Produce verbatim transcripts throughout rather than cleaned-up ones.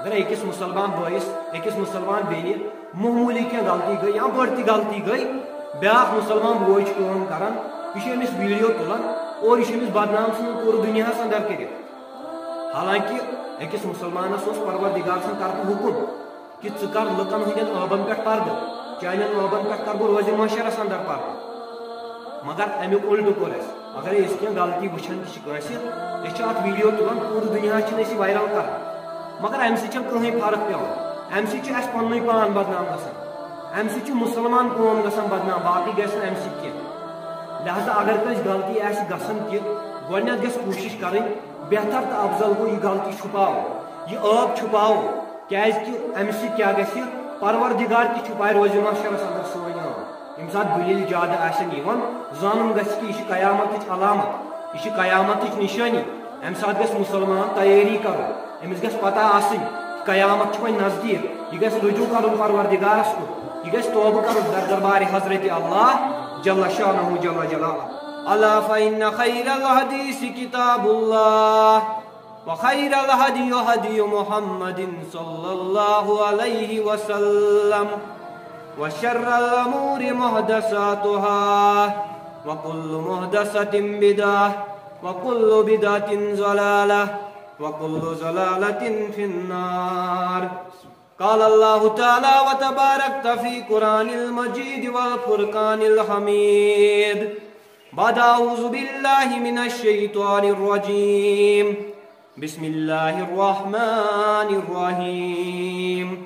اگر أکِس مُسلمان بٲیِس، أکِس مُسلمان بیٚنہِ معموٗلی کینٛہہ غلطی گٔے یا بٔڑ تہِ غلطی گٔے، بیٛاکھ مُسلمان بوے چھُ کٲم کران، یہِ چھُ أمِس ویٖڈیو تُلان اور یہِ چھُ أمِس بدنام ژھٕنان پوٗرٕ دُنیاہَس اندر کٔرِتھ۔ حالانکہ أکِس مُسلمانَس اوس پروردگار سٕنٛدِ طرفہٕ حُکُم کہِ ژٕ کر لُکن ہٕنٛدٮ۪ن عٲبن پٮ۪ٹھ پردٕ، چانٮ۪ن عٲبن پٮ۪ٹھ کر بہٕ روزِ محشرس اندر پردٕ۔ مگر امیُک الٹہٕ کوٚر اَسہِ۔ اگرے أسۍ کینٛہہ غلطی وٕچھان تہِ چھِ کٲنٛسہِ، أسۍ چھِ اتھ ویٖڈیو تُلان، پوٗرٕ دُنیاہس چھِنہٕ أسۍ یہِ وایرل کران۔ مگر امہِ سۭتۍ چھنہٕ کٕہٕنۍ فرق پٮ۪وان۔ امہِ سۭتۍ چھُ اَسہِ پننُے پان بدنام گژھان۔ امہِ سۭتۍ چھُ مُسلمان قوم گژھان بدنام، باقٕے گژھِ نہٕ امہِ سۭتۍ کینٛہہ۔ لہذا اگر کٲنٛسہِ غلطی آسہِ گژھان تہِ، گۄڈٕنٮ۪تھ گژھِ کوٗشِش کرٕنۍ، بہتر تہٕ افضل گوٚو یہِ غلطی چھُپاوو، یہِ عٲب چھُپاوو۔ کیازِ کہِ امہِ سۭتۍ کیٛاہ گژھِ؟ پروردگار تہِ چھُپایہِ روزِ محشرس اندر سٲنۍ عٲب۔ ییٚمہِ ساتہٕ دٔلیٖل زیادٕ آسن یِوان، زانُن گژھِ کہِ یہِ چھِ قیامتٕچ علامت، یہِ چھِ قیامتٕچ نِشٲنی۔ امہِ ساتہٕ گژھِ مُسلمان تیٲری کرُن، أمِس گژھِ پتہ آسٕنۍ قیامت چھِ وۄنۍ نزدیٖک۔ یہِ گژھِ رجوع کرُن پروردگارس کُن، یہِ گژھِ توبہٕ کرُن در دربارِ حضرت اللہ جل شانہ جل جلالہ۔ الا فإن خير الحديث كتاب الله، وخير الهدي هدي محمد صلى الله عليه وسلم، وشر الأمور محدثاتها، وكل محدثة بدعة، وكل بدعة ضلالة، وكل ضلالة في النار. قال الله تعالى وتباركت في قرآن المجيد والفرقان الحميد، بعد أعوذ بالله من الشيطان الرجيم. بسم الله الرحمن الرحيم.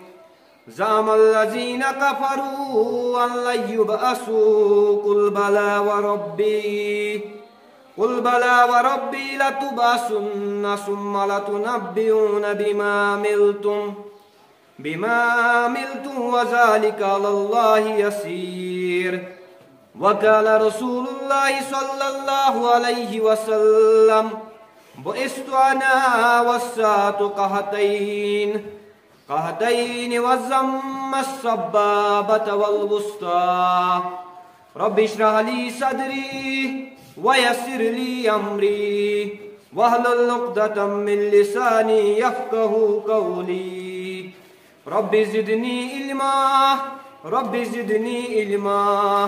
زعم الذين كفروا أن لن يبعثوا، قل بلى وربي، قل بلى وربي لتبعثن ثم لتنبئن بما عملتم، بما عملتم وذلك على الله يسير. وقال رسول الله صلى الله عليه وسلم، بعثت أنا والساعة كهاتين، كهاتين وذم السبابة والوسطى. رب اشرح لي صدري ويسر لي أمري واحلل عقدة من لساني يفقهوا قولي. رب زدني علما، رب زدني علما،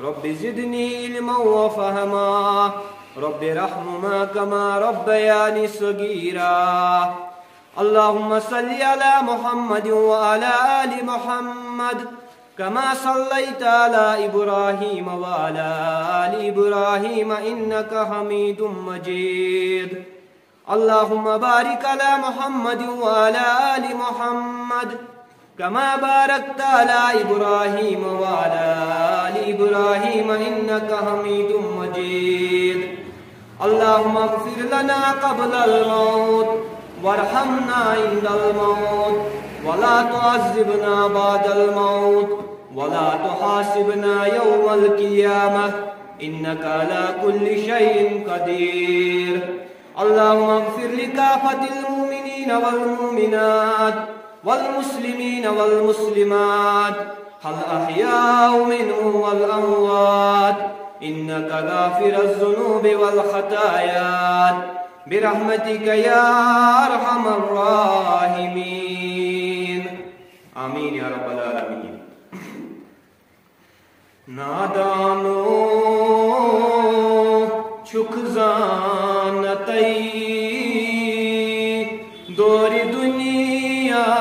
رب زدني علما وفهما. رب ارحمهما كما ربياني صغيرا. اللهم صل على محمد وعلى آل محمد كما صليت على إبراهيم وعلى آل إبراهيم إنك حميد مجيد. اللهم بارك على محمد وعلى آل محمد كما باركت على إبراهيم وعلى آل إبراهيم إنك حميد مجيد. اللهم اغفر لنا قبل الموت وارحمنا عند الموت ولا تعذبنا بعد الموت ولا تحاسبنا يوم القيامة إنك على كل شيء قدير. اللهم اغفر لكافة المؤمنين والمؤمنات والمسلمين والمسلمات الأحياء منهم والأموات إنك غافر الذنوب والخطايا برحمتك يا أرحم الراحمين. آمين يا رب العالمين. نادانو چھُکھ زانتَے، دورِ دُنیا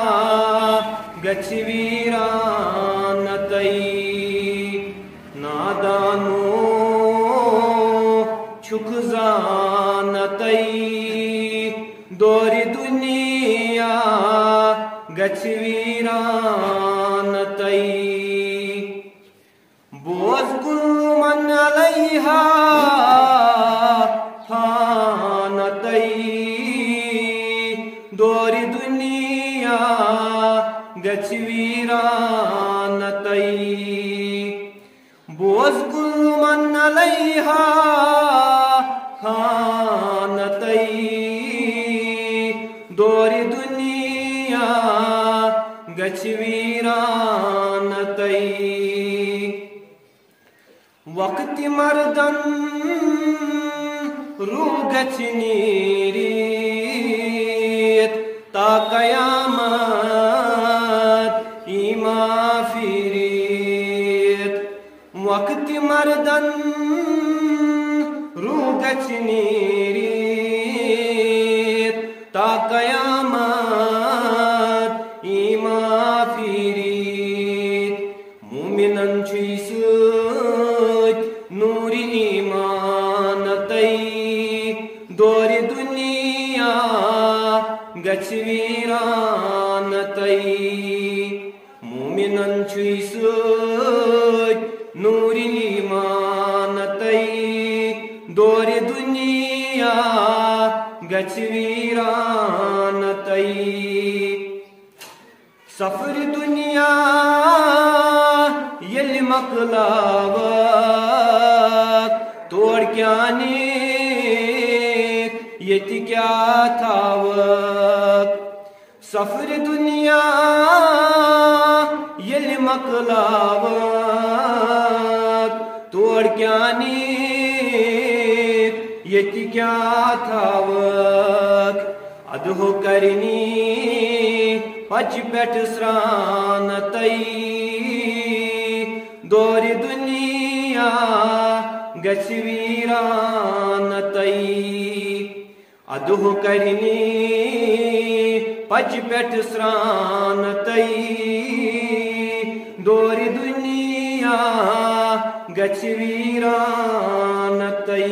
گژھِ ویرانتَے۔ نادانو چھُکھ زانتَے، دورِ دُنیا گژھِ ویرانتَے۔ بوز کل من علیہا فانتَے، دورِ دُنیا گژھِ ویرانتَے۔ بوز کل من علیہا فانتَے، دورِ دُنیا گژھِ ویرانتَے۔ وقتِ مردن روح گژھِ نیٖرِتھ، تا قیامت ایما پھیرِتھ، وقت مردن روح گژھِ نیٖرِتھ۔ تا قیامت ایما پھیرِتھ، مومنن چھُے سۭتۍ نوٗر ایمانتَے۔ دورِ دُنیا گژھِ ویرانتَے۔ مومنن چھُے سۭتۍ نوٗر ایمانتَے۔ دورِ دُنیا گژھِ ویرانتَے۔ سفر دنیا ییٚلہِ مۄکلاوکھ، تور کیٛاہ نِکھ، ییٚتہِ کیٛاہ تھاوکھ؟ سفر دنیا ییٚلہِ مۄکلاوکھ، تور کیٛاہ نِکھ، ییٚتہِ کیٛاہ تھاوکھ؟ ادٕ ہو کرنی پچہِ پٮ۪ٹھ سرٛانہٕ تَے۔ دورِ دُنیا گژھِ ویرانہٕ تَے۔ ادٕ ہو کرنی پچہِ پٮ۪ٹھ سرٛانہٕ تَے۔ دورِ دُنیا گژھِ ویرانہٕ تَے۔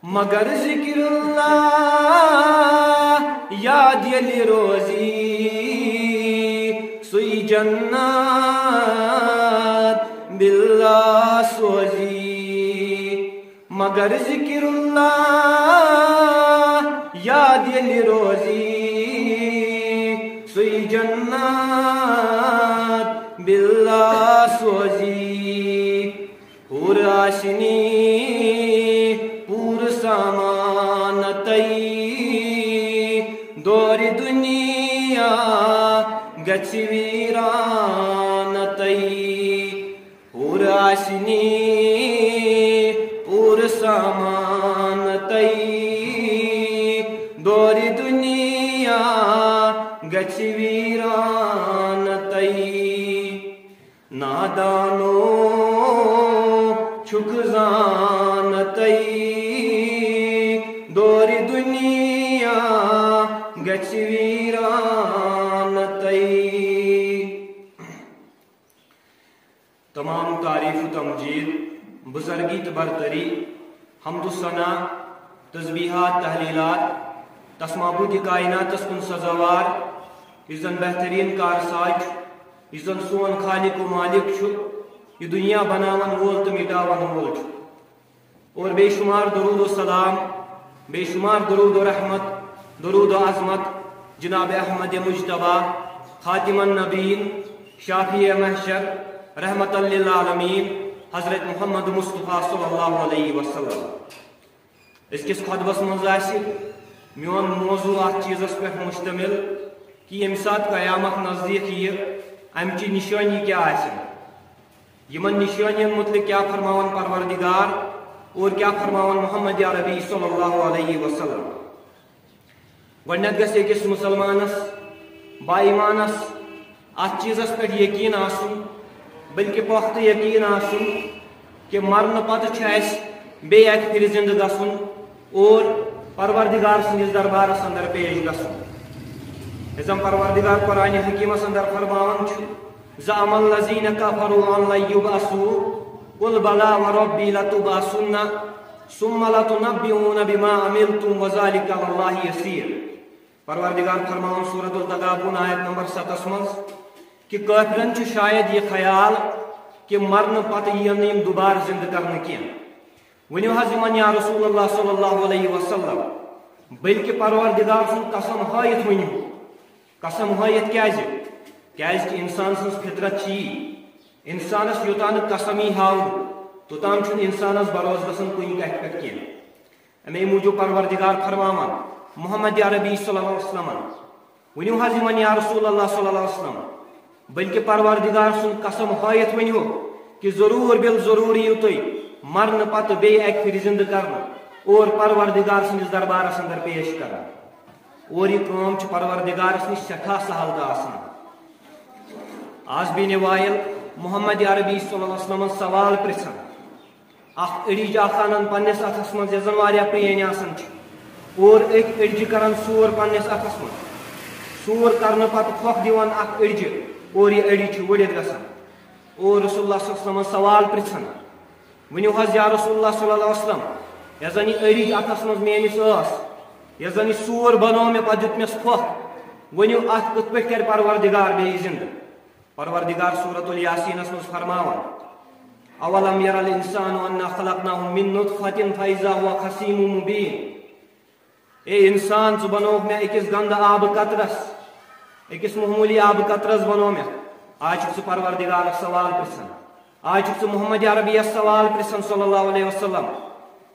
مگر ذکر اللہ یاد ییٚلہِ روزی، سُے جنت باللہ سوزی۔ مگر ذکر اللہ یاد ییٚلہِ روزی، سُے جنت باللہ سوزی۔ حور آسنی پوٗرٕ سامان تَے۔ دورِ دُنیا گژھِ ویرانہٕ تَے۔ حور آسنی پوٗرٕ سامان تَے۔ دورِ دُنیا گژھِ ویرانہٕ تَے۔ نادانو چھُکھ زانتَے، دورِ دُنیا گژھِ ویرانتَے۔ تمام تعریف و تمجید، بزرگی تہٕ برتری، حمد و ثنا، تسبیحات، تحلیلات، تس معبود کائناتس کُن سزاوار، یُس زن بہترین کارساز چھُ، یُس زن سون خالق و مالک چھُ، یہِ دُنیا بناون وول تہٕ مٹاون وول چھُ۔ اور بے شمار درود و سلام، بے شمار درود و رحمت، درود و عظمت جناب احمد مجتبیٰ، خاتم النبیین، شافی محشر، رحمت للعالمین، حضرت محمد مصطفیٰ صلی اللہ علیہ وسلم۔ أزکِس خطبس منٛز آسہِ میون موضوع اتھ چیزس پٮ۪ٹھ مشتمل کہِ ییٚمہِ ساتہٕ قیامت نزدیک ییہِ، امچہِ نشٲنی کیٛاہ آسن، یِمن نشٲنین متعلق کیٛاہ فرماون پروردگار اور کیٛاہ فرماون محمد عربی صلی اللہ علیہ وسلم۔ گۄڈٕنیتھ گژھِ أکِس مُسلمانس، با ایمانس اتھ چیزس پٮ۪ٹھ یقین آسُن، بلکہِ پختہٕ یقین آسُن کہِ مرنہٕ پتہٕ چھُ اسہِ بیٚیہِ اکہِ پھِرِ زندٕ گژھُن اور پروردگار سٕنٛدِس دربارس اندر پیش گژھُن۔ یُس زن پروردگار قرآن حکیمس اندر فرماوان چھُ، زعم الذين كفروا أن لن يبعثوا، قل بلى وربي لتبعثن ثم لتنبؤن بما عملتم وذلك على الله يسير۔ پروردگار فرماوان سورۃ التغابن آیت نمبر ستس منٛز کہِ کٲفرن چھُ شاید یہِ خیال کہِ مرنہٕ پتہٕ یِن نہٕ یِم دُبارٕ زِندٕ کرنہٕ کینٛہہ۔ ؤنِو حظ یِمن یا رسول اللہ صلی اللہ علیہ وسلم، بلکہِ پروردگار سُنٛد قسم ہٲیِتھ ؤنِو۔ قسم ہٲیِتھ کیٛازِ؟ کیٛازِ کہِ انسان سٕنٛز فطرت چھِ یی، انسانس یوٚتام نہٕ قسم یی ہاونہٕ، توٚتام چھُنہٕ انسانس بھروسہٕ گژھان کُنہِ کتھِ پٮ۪ٹھ کینٛہہ۔ امے موٗجوٗب پروردگار فرماوان محمد عربی صلی اللہ علیہ وسلمن، ؤنِو حظ یِمن یا رسول اللہ صلی اللہ علیہ وسلم، بلکہِ پروردگار سُنٛد قسم ہٲیِتھ ؤنِو کہِ ضروٗر بِل ضروٗر یِیِو تُہۍ مرنہٕ پتہٕ بیٚیہِ اکہِ پھِرِ زِندٕ کرنہٕ اور پروردگار سٕنٛدِس دربارس اندر پیش کرنہٕ۔ اور یہِ کٲم چھِ پروردگارس نِش سٮ۪ٹھاہ سہل تہٕ آسان۔ آز بیٚیہِ وایل محمد عربی صلی اللہ علیہ وسلمن سوال پرژھان۔ اکھ أڑِج اکھ انان پننِس اتھس منٛز، یۄس زن واریاہ پرٛٲنۍ آسان چھِ، اور أکۍ أڑجہِ کران سور پننِس اتھس منٛز۔ سور کرنہٕ پتہٕ پھۄکھ دِوان اتھ أڑجہِ، اور یہِ أڑِج چھِ ؤڑِتھ گژھان۔ اور رسول اللہ صلی اللہ علیہ وسلمن سوال پرژھان، ؤنِو حظ یا رسول اللہ صلی اللہ علیہ وسلم، یۄس زن یہِ أڑِج اتھس منٛز میٲنِس ٲس، یۄس زن یہِ سور بنوو مےٚ، پتہٕ دیُت مےٚ پھۄکھ، ؤنِو اتھ کِتھ پٲٹھۍ کرِ پروردگار بیٚیہِ زندٕ؟ پروردگار سورۃ الیاسینس منٛز فرماوان، اولم یر الانسان انا خلقناہ من نطفة فاذا هو خصیم مبین۔ اے انسان، ژٕ بنووُکھ مےٚ أکِس گندٕ آبہٕ قطرس، أکِس معموٗلی آبہٕ قطرس بنوو مےٚ۔ آز چھُکھ ژٕ پروردگارس سوال پرژھان، آز چھُکھ ژٕ محمد عربیس سوال پرژھان صلی اللہ علیہ وسلم،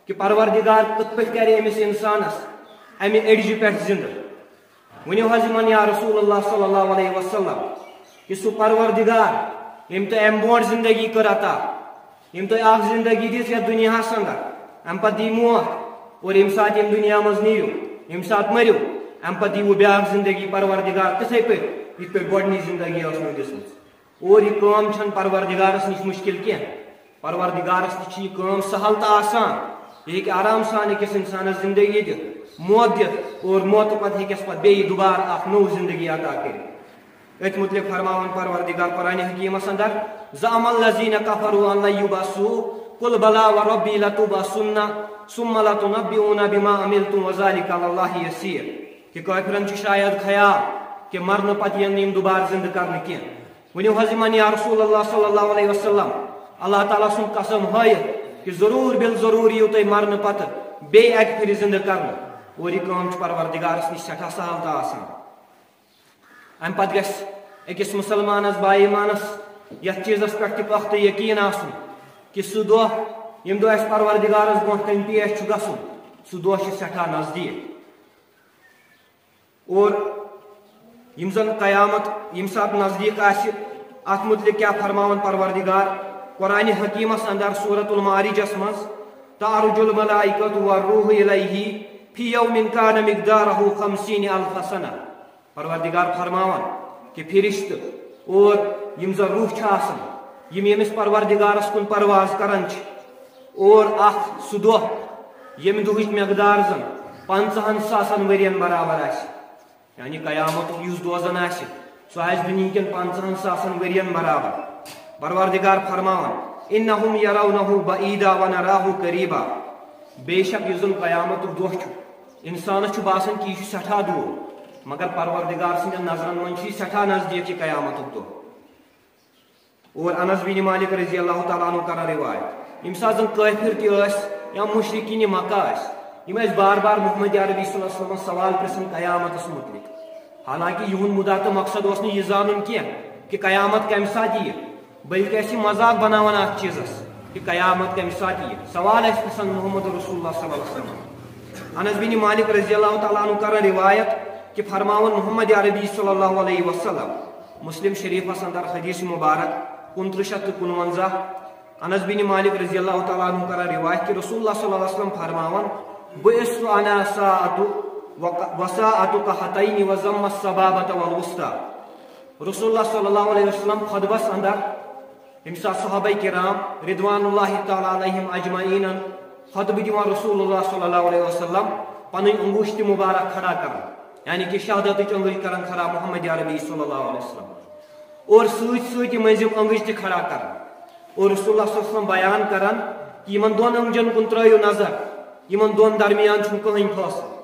کہِ پروردگار کِتھ پٲٹھۍ کرِ أمِس انسانس امہِ أڑجہِ پٮ۪ٹھ زندٕ؟ ؤنِو حظ یِمن یا رسول اللہ صلی اللہ علیہ وسلم، کہِ سُہ پروردگار، ییٚمۍ تۄہہِ امہِ برونٛٹھ زندگی کٔر عطا، ییٚمۍ تۄہہِ اکھ زندگی دِژ یتھ دُنیاہس اندر، امہِ پتہٕ دی موت، اور ییٚمہِ ساتہٕ ییٚمہِ دُنیا منٛز نیٖرِو، ییٚمہِ ساتہٕ مٔرِو، امہِ پتہٕ دیٖوٕ بیاکھ زندگی پروردگار تِتھے پٲٹھۍ، یِتھ پٲٹھۍ گۄڈٕنِچ زندگی ٲس مےٚ دِژمٕژ۔ اور یہِ کٲم چھنہٕ پروردگارس نِش مُشکل کینٛہہ۔ پروردگارس نِش چھِ یہِ کٲم سہل تہٕ آسان۔ یہِ ہیٚکہِ آرام سان أکِس انسانس زندگی دِتھ، موت دِتھ، اور موتہٕ پتہٕ ہیٚکٮ۪س پتہٕ بیٚیہِ دُبارٕ اکھ نٔو زندگی عطا کٔرِتھ۔ أتھۍ مُتعلق فرماوان پروردگار قرآن حکیمس اندر، زعم الذین کفروا ان لن یبعثوا، قل بلی وربی لتبعثن، ثم لتنبئن بما عملتم وذلک علی اللہ یسیر۔ کہ کافرن چھُ شاید خیال کہ مرنہٕ پتہٕ یِن نہٕ یِم دُبارٕ زندٕ کرنہٕ کینٛہہ۔ ؤنِو حظ یِمن یا رسول اللہ صلی اللہ علیہ وسلم، اللہ تعالیٰ سُنٛد قسم ہٲیِتھ کہ ضروٗر بِل ضروٗر یِیِو تُہۍ مرنہٕ پتہٕ بیٚیہِ اکہِ پھِرِ زندٕ کرنہٕ۔ اور یہِ کٲم چھِ پروردگارس نِش سٮ۪ٹھاہ سہل تہٕ آسان۔ امہِ پتہٕ گژھِ أکِس مسلمانس، با ایمانس یتھ چیٖزس پٮ۪ٹھ تہِ پختہٕ یقین آسُن کہ سُہ دۄہ، ییٚمہِ دۄہ اسہِ پروردگارس برونٛہہ کنہِ پیش چھُ گژھُن، سُہ دۄہ چھُ سٮ۪ٹھاہ نزدیٖک۔ اور یِم زن قیامت ییٚمہِ ساتہٕ نزدیٖک آسہِ، اتھ مُتعلق کیٛاہ فرماوان پروردگار؟ قرآن حکیمس اندر سورۃ المعارجس منٛز، تعرج الملائکۃ والروح الیہ فی یوم کان مقدارہ خمسین الف سنہ۔ پروردگار فرماوان کہ فرشتہٕ اور یِم زن روح چھِ آسان، یِم ییٚمِس پروردگارس کُن پرواز کران چھِ، اور اکھ سُہ دۄہ، ییٚمہِ دۄہٕچ مقدار زن پنژاہن ساسن ؤرین برابر آسہِ، یعنی قیامتُک یُس دۄہ زن آسہِ، سُہ آسہِ دُنہِکٮ۪ن پنژاہن ساسن ؤرین برابر۔ پروردگار فرماوان، انہم یرونہ بعیدا ونراہ قریبا۔ بے شک یُس زن قیامتُک دۄہ چھُ، انسانس چھُ باسان کہ یہِ چھُ سٮ۪ٹھاہ دوٗر، مگر پروردگار سٕنٛدٮ۪ن نظرن منٛز چھُ یہِ سٮ۪ٹھاہ نزدیٖک، یہِ قیامتُک دۄہ۔ اور انس بن مالک رضی اللہ تعالیٰ عنہ کران روایت، ییٚمہِ ساتہٕ زن کٲفِر تہِ ٲسۍ یا مشرکین مکہ ٲسۍ، یِم ٲسۍ بار بار محمد عربی صلی اللہ علیہ وسلمس سوال پرژھان قیامتس متعلق، حالانکہ یِہُنٛد مُدا تہٕ مقصد اوس نہٕ یہِ زانُن کینٛہہ کہ قیامت کمہِ ساتہٕ یِیہِ، بلکہ ٲسۍ یہِ مذاق بناوان اتھ چیٖزس کہ قیامت کمہِ ساتہٕ یِیہِ۔ سوال ٲسۍ پرژھان محمد رسول اللہ صلی اللہ علیہ وسلم۔ انس بن مالک رضی اللہ تعالیٰ عنہ کران روایت کہ فرماوان محمد عربی صلی اللہ علیہ وسلم، مسلم شریفس اندر حدیث مبارک کُنترٕہ شیٚتھ تہٕ کُنونزہ، انس بن مالک رضی اللہ تعالیٰ عنہ کران روایت کہ رسول اللہ صلی اللہ علیہ وسلم فرماوان، بعثت انا ساعت و، وساعتک ہتین وذم السبابۃ والوسطی۔ رسول اللہ صلی اللہ علیہ وسلم خطبس اندر، ییٚمہِ ساتہٕ صحابہ کرام رضوان اللہ تعالیٰ علیہم اجمعینن خطبہٕ دِوان رسول اللہ صلی اللہ علیہ وسلم، پنٕنۍ انگوٗٹھ تہِ مبارک کھڑا کران، یعنی کہ شہادتٕچ انگُج کران کھڑا محمد عربی صلی اللہ علیہ وسلم، اور سۭتۍ سۭتۍ یہِ مٔنٛزِم انگُج تہِ کھڑا کران، اور رسول اللہ صلی اللہ علیہ وسلم بیان کران کہ یِمن دۄن انگجن کُن ترٲیِو نظر، یِمن دۄن درمیان چھُنہٕ کٕہٕنۍ فٲصلہٕ۔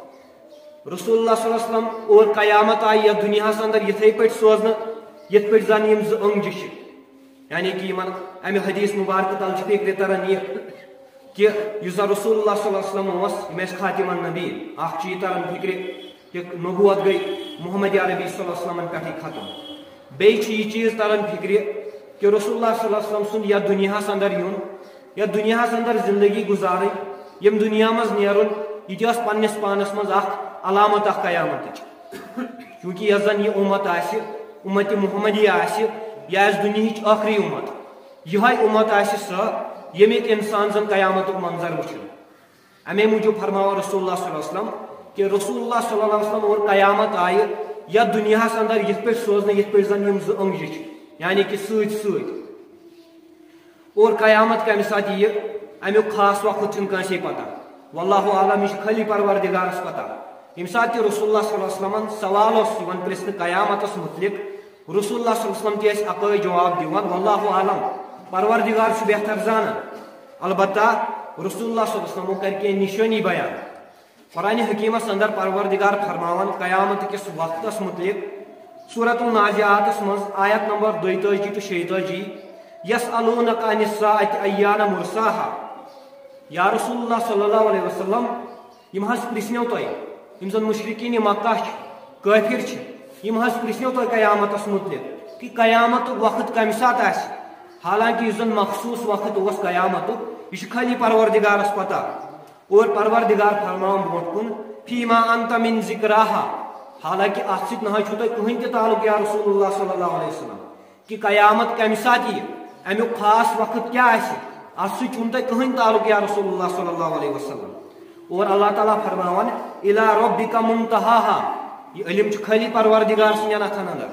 رسول اللہ صلی اللہ علیہ وسلم اور قیامت آیہِ یتھ دُنیاہس اندر یِتھے پٲٹھۍ سوزنہٕ، یِتھ پٲٹھۍ زن یِم زٕ انگجہِ چھِ۔ یعنی کہ یِمن امہِ حدیث مبارکہٕ تل چھِ فکرِ تران یہِ کہ یُس زن رسول اللہ صلی اللہ علیہ وسلم اوس، یِم ٲسۍ خاتم النبیین، اکھ چھُ یہِ تران فکرِ کہ نبوت گٔے محمد عربی صلی اللہ علیہ وسلمن پٮ۪ٹھٕے ختم۔ بیٚیہِ چھُ یہِ چیٖز تران فکرِ کہ رسول اللہ صلی اللہ علیہ وسلم سُنٛد یتھ دُنیاہس اندر یُن، یتھ دُنیاہس اندر زندگی گُزارٕنۍ، ییٚمہِ دُنیا منٛز نیرُن، یہِ تہِ ٲس پننِس پانس منٛز اکھ علامت اکھ قیامتٕچ۔ چونکہ یۄس زن یہِ اُمت آسہِ، اُمت محمدی آسہِ، یہِ آسہِ دُنیہٕچ ٲخری اُمت، یِہے اُمت آسہِ سۄ، ییٚمیُک انسان زن قیامتُک منظر وٕچھن۔ امے موٗجوٗب فرماوان رسول اللہ صلی اللہ علیہ وسلم، کہ رسول اللہ صلی اللہ علیہ وسلم اور قیامت آیہِ یتھ دنیاہس اندر یتھ پٲٹھۍ سوزنہٕ، یتھ پٲٹھۍ زن یِم زٕ أنٛگجہِ چھِ، یعنی کہ سۭتۍ سۭتۍ۔ اور قیامت کمہِ ساتہٕ یِیہِ، امیُک خاص وقت چھُنہٕ کٲنٛسے پتہ۔ واللہ اعلم، یہِ چھُ خٲلی پروردگارس پتہ۔ ییٚمہِ ساتہٕ تہِ رسول اللہ صلی اللہ علیہ وسلمن سوال اوس یِوان پرژھنہٕ قیامتس متعلق، رسول اللہ صلی اللہ علیہ وسلم تہِ ٲسۍ اکٲے جواب دِوان، واللہ اعلم، پروردگار چھُ بہتر زانان۔ البتہ رسول اللہ صلی اللہ علیہ وسلمو کرِ کینٛہہ نشٲنی بیان۔ قرآن حکیمس اندر پروردگار فرماوان قیامت کِس وقتس متعلق سورت النازعاتس منٛز آیت نمبر دۄیتٲجی تہٕ شیٚیتٲجی، "یسألونک عن الساعة ایان مرساہا"۔ یا رسول اللہ صلی اللہ علیہ وسلم، یِم حظ پرژھنو تۄہہِ، یِم زن مشرکین مکہ چھِ، کٲفر چھِ، یِم حظ پرژھنو تۄہہِ قیامتس متعلق کہ قیامتُک وقت کمہِ ساتہٕ آسہِ، حالانکہ یُس زن مخصوص وقت اوس قیامتُک، یہِ چھُ خٲلی پروردگارس پتہ۔ اور پروردگار فرماوان برونٛٹھ کُن، "فیما انت من ذکراہا"، حالانکہ اتھ سۭتۍ نہ حظ چھُو تۄہہِ کٕہٕنۍ تہِ تعلق یا رسول اللہ صلی اللہ علیہ وسلم، کہ قیامت کمہِ ساتہٕ یِیہِ، امیُک خاص وقت کیٛاہ آسہِ، اتھ سۭتۍ چھُنہٕ تۄہہِ کٕہٕنۍ تعلق یا رسول اللہ صلی اللہ علیہ وسلم۔ اور اللہ تعالیٰ فرماوان، "الی ربک منتہاہا"، یہِ علم چھُ خٲلی پروردگار سٕنٛدٮ۪ن اتھن اندر۔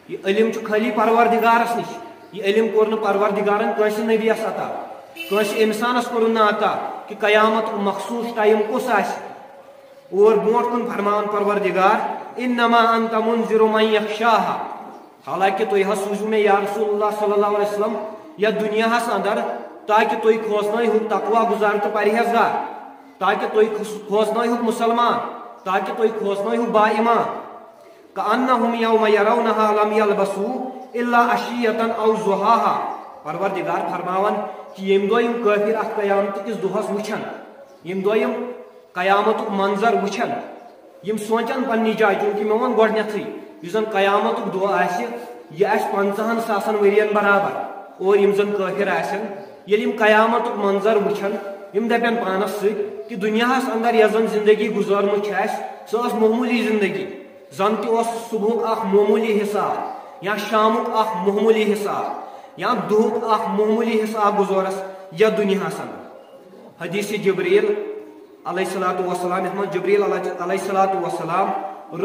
یہِ علم چھُ خٲلی پروردگارس نِش۔ یہِ علم کوٚر نہٕ پروردگارن کٲنٛسہِ نبیَس عطا، کٲنٛسہِ انسانس کوٚرُن نہٕ عطا کہ قیامت مخصوص ٹائم کُس آسہِ۔ اور برونٛٹھ کُن فرماوان پروردگار، "انما انت منذر من یخشاہا"، حالانکہ تُہۍ حظ سوٗزِو مےٚ یا رسول اللہ صلی اللہ علیہ وسلم یتھ دُنیاہس اندر تاکہ تُہۍ کھوژنٲیہُکھ تقوی گزار تہٕ پرہیزگار، تاکہ تُہۍ کھوژ-، کھوژنٲیہُکھ مسلمان، تاکہ تُہۍ کھوژنٲیہُکھ با ایمان۔ کأنہم یوم یرونہا لم یلبثوا الا عشیة او ضحاہا۔ پروردگار فرماوان کہ ییٚمہِ دۄہ یِم کٲفر اتھ قیامت کِس دۄہس وٕچھن، ییٚمہِ دۄہ یِم قیامتُک منظر وٕچھن، یِم سونٛچن پننہِ جایہِ، چوٗنٛکہِ مےٚ ووٚن گۄڈٕنیتھٕے، یُس زن قیامتُک دۄہ آسہِ، یہِ آسہِ پنٛژاہن ساسن ؤرین برابر۔ اور یِم زن کٲفر آسن، ییٚلہِ یِم قیامتُک منظر وٕچھن، یِم دپن پانس سۭتۍ کہ دُنیاہس اندر یۄس زن زندگی گُزٲرمٕژ چھِ اسہِ، سۄ ٲس معموٗلی زندگی۔ زن تہِ اوس صبحُک اکھ معموٗلی حساب یا شامُک اکھ معموٗلی حساب یا دُہُک اکھ معموٗلی حساب گُزورس یتھ دُنیاہس اندر۔ حدیث جبریل علیہ الصلوۃ والسلام، یتھ منٛز جبریل علیہ، علیہ الصلوۃ والسلام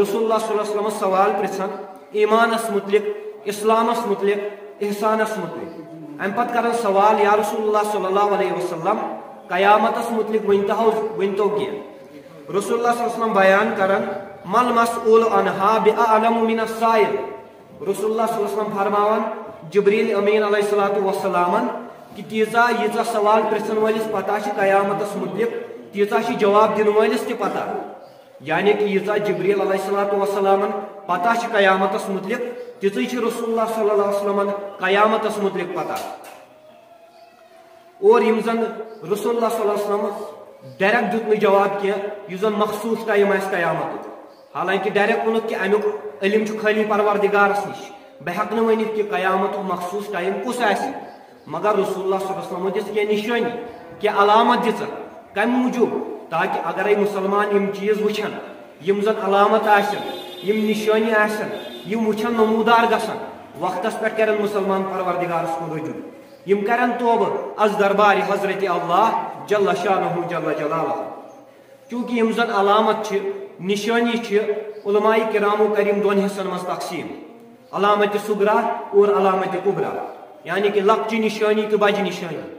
رسول اللہ صلی اللہ علیہ وسلمس سوال پرژھان ایمانس متعلق، اسلامس متعلق، احسانس متعلق۔ امہِ پتہٕ کران سوال، یا رسول اللہ صلی اللہ علیہ وسلم، قیامتس متعلق ؤنۍ تو، ؤنۍ تو کینٛہہ۔ رسول اللہ صلی اللہ علیہ وسلم بیان کران، "ما المسؤول عنہا بأعلم من السائل"۔ رسول اللہ صلی اللہ علیہ وسلم فرماوان جبریل امین علیہ الصلوۃ والسلامن کہ تیٖژاہ ییٖژاہ سوال پرژھن وٲلِس پتہ چھِ قیامتس متعلق، تیٖژاہ چھِ جواب دِنہٕ وٲلِس تہِ پتہ۔ یعنی کہ ییٖژاہ جبریل علیہ الصلوۃ والسلامن پتہ چھِ قیامتس متعلق، تیٖژٕے چھِ رسول اللہ صلی اللہ علیہ وسلمن قیامتس متعلق پتہ۔ اور یِم زن رسول اللہ صلی اللہ علیہ وسلم ڈائریکٹ دیُت نہٕ جواب کینٛہہ، یُس زن مخصوص ٹائم آسہِ قیامتُک۔ حالانکہ ڈائریکٹ ووٚنُکھ کہ امیُک علم چھُ خٲلی پروردگارس نِش، بہٕ ہٮ۪کہٕ نہٕ ؤنِتھ کہ قیامتُک مخصوص ٹائم کُس آسہِ۔ مگر رسول اللہ صلی اللہ علیہ وسلمو دِژ کینٛہہ نشٲنی، کینٛہہ علامت دِژکھ۔ کمہِ موٗجوٗب؟ تاکہ اگرے مسلمان یِم چیٖز وٕچھن، یِم زن علامت آسن، یِم نشٲنی آسن، یِم وٕچھن، نمودار گژھن، وقتس پٮ۪ٹھ کرن مسلمان پروردگارس کُن رجوع۔ یِم کرن توبہٕ از دربارِ حضرت اللہ جل شانہ جل جلالہ۔ چونکہ یِم زن علامت چھِ، نشٲنی چھِ، علماء کرامو کر یِم دۄن حصن منٛز تقسیٖم، علامت صغریٰ اور علامت کبریٰ، یعنی کہ لۄکچہِ نشٲنی تہٕ بجہِ نشٲنی۔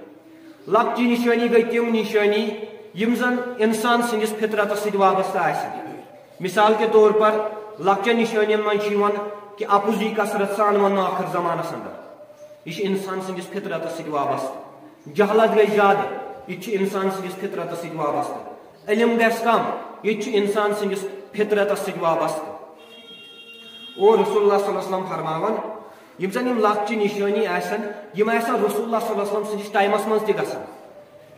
لۄکچہِ نشٲنی گٔے تِم نشٲنی یِم زن انسان سٕنٛدِس فطرتس سۭتۍ وابستہٕ آسن۔ مثال کے طور پر، لۄکچن نشٲنین منٛز چھُ یِوان کہ اپُز یی کثرت سان وننہٕ ٲخر زمانس اندر۔ یہِ چھُ انسان سٕنٛدِس فطرتس سۭتۍ وابستہٕ۔ جہالت گژھِ زیادٕ، یہِ تہِ چھُ انسان سٕنٛدِس فطرتس سۭتۍ وابستہٕ۔ علم گژھِ کم، یہِ تہِ چھُ انسان سٕنٛدِس فطرتس سۭتۍ وابستہٕ۔ اور رسول اللہ صلی اللہ علیہ وسلم فرماوان، یِم زن یِم لۄکچہِ نشٲنی آسن، یِم آسن رسول اللہ صلی اللہ علیہ وسلم سٕنٛدِس ٹائمس منٛز تہِ گژھان۔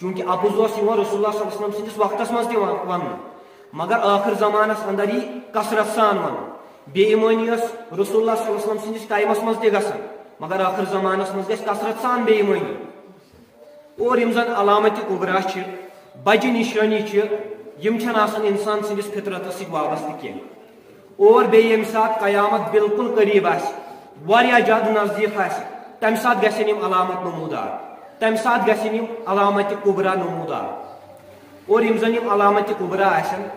چونکہ اپُز اوس یِوان رسول اللہ صلی اللہ علیہ وسلم سٕنٛدِس وقتس منٛز تہِ ون-، وننہٕ، مگر ٲخر زمانس اندر یی کثرت سان وننہٕ۔ بے ایمٲنی ٲس رسول اللہ صلی اللہ علیہ وسلم سٕنٛدِس ٹائمس منٛز تہِ گژھان، مگر ٲخر زمانس منٛز گژھِ کثرت سان بے ایمٲنی۔ اور یِم زن علامت کبریٰ چھِ، بجہِ نشٲنی چھِ، یِم چھنہٕ آسان انسان سٕنٛدِس فطرتس سۭتۍ وابستہٕ کینٛہہ۔ اور بیٚیہِ ییٚمہِ ساتہٕ قیامت بالکل قریب آسہِ، واریاہ زیادٕ نزدیٖک آسہِ، تمہِ ساتہٕ گژھن یِم علامت نمودار، تمہِ ساتہٕ گژھن یِم علامت کبریٰ نمودار۔ اور یِم زن یِم علامت کبریٰ آسن،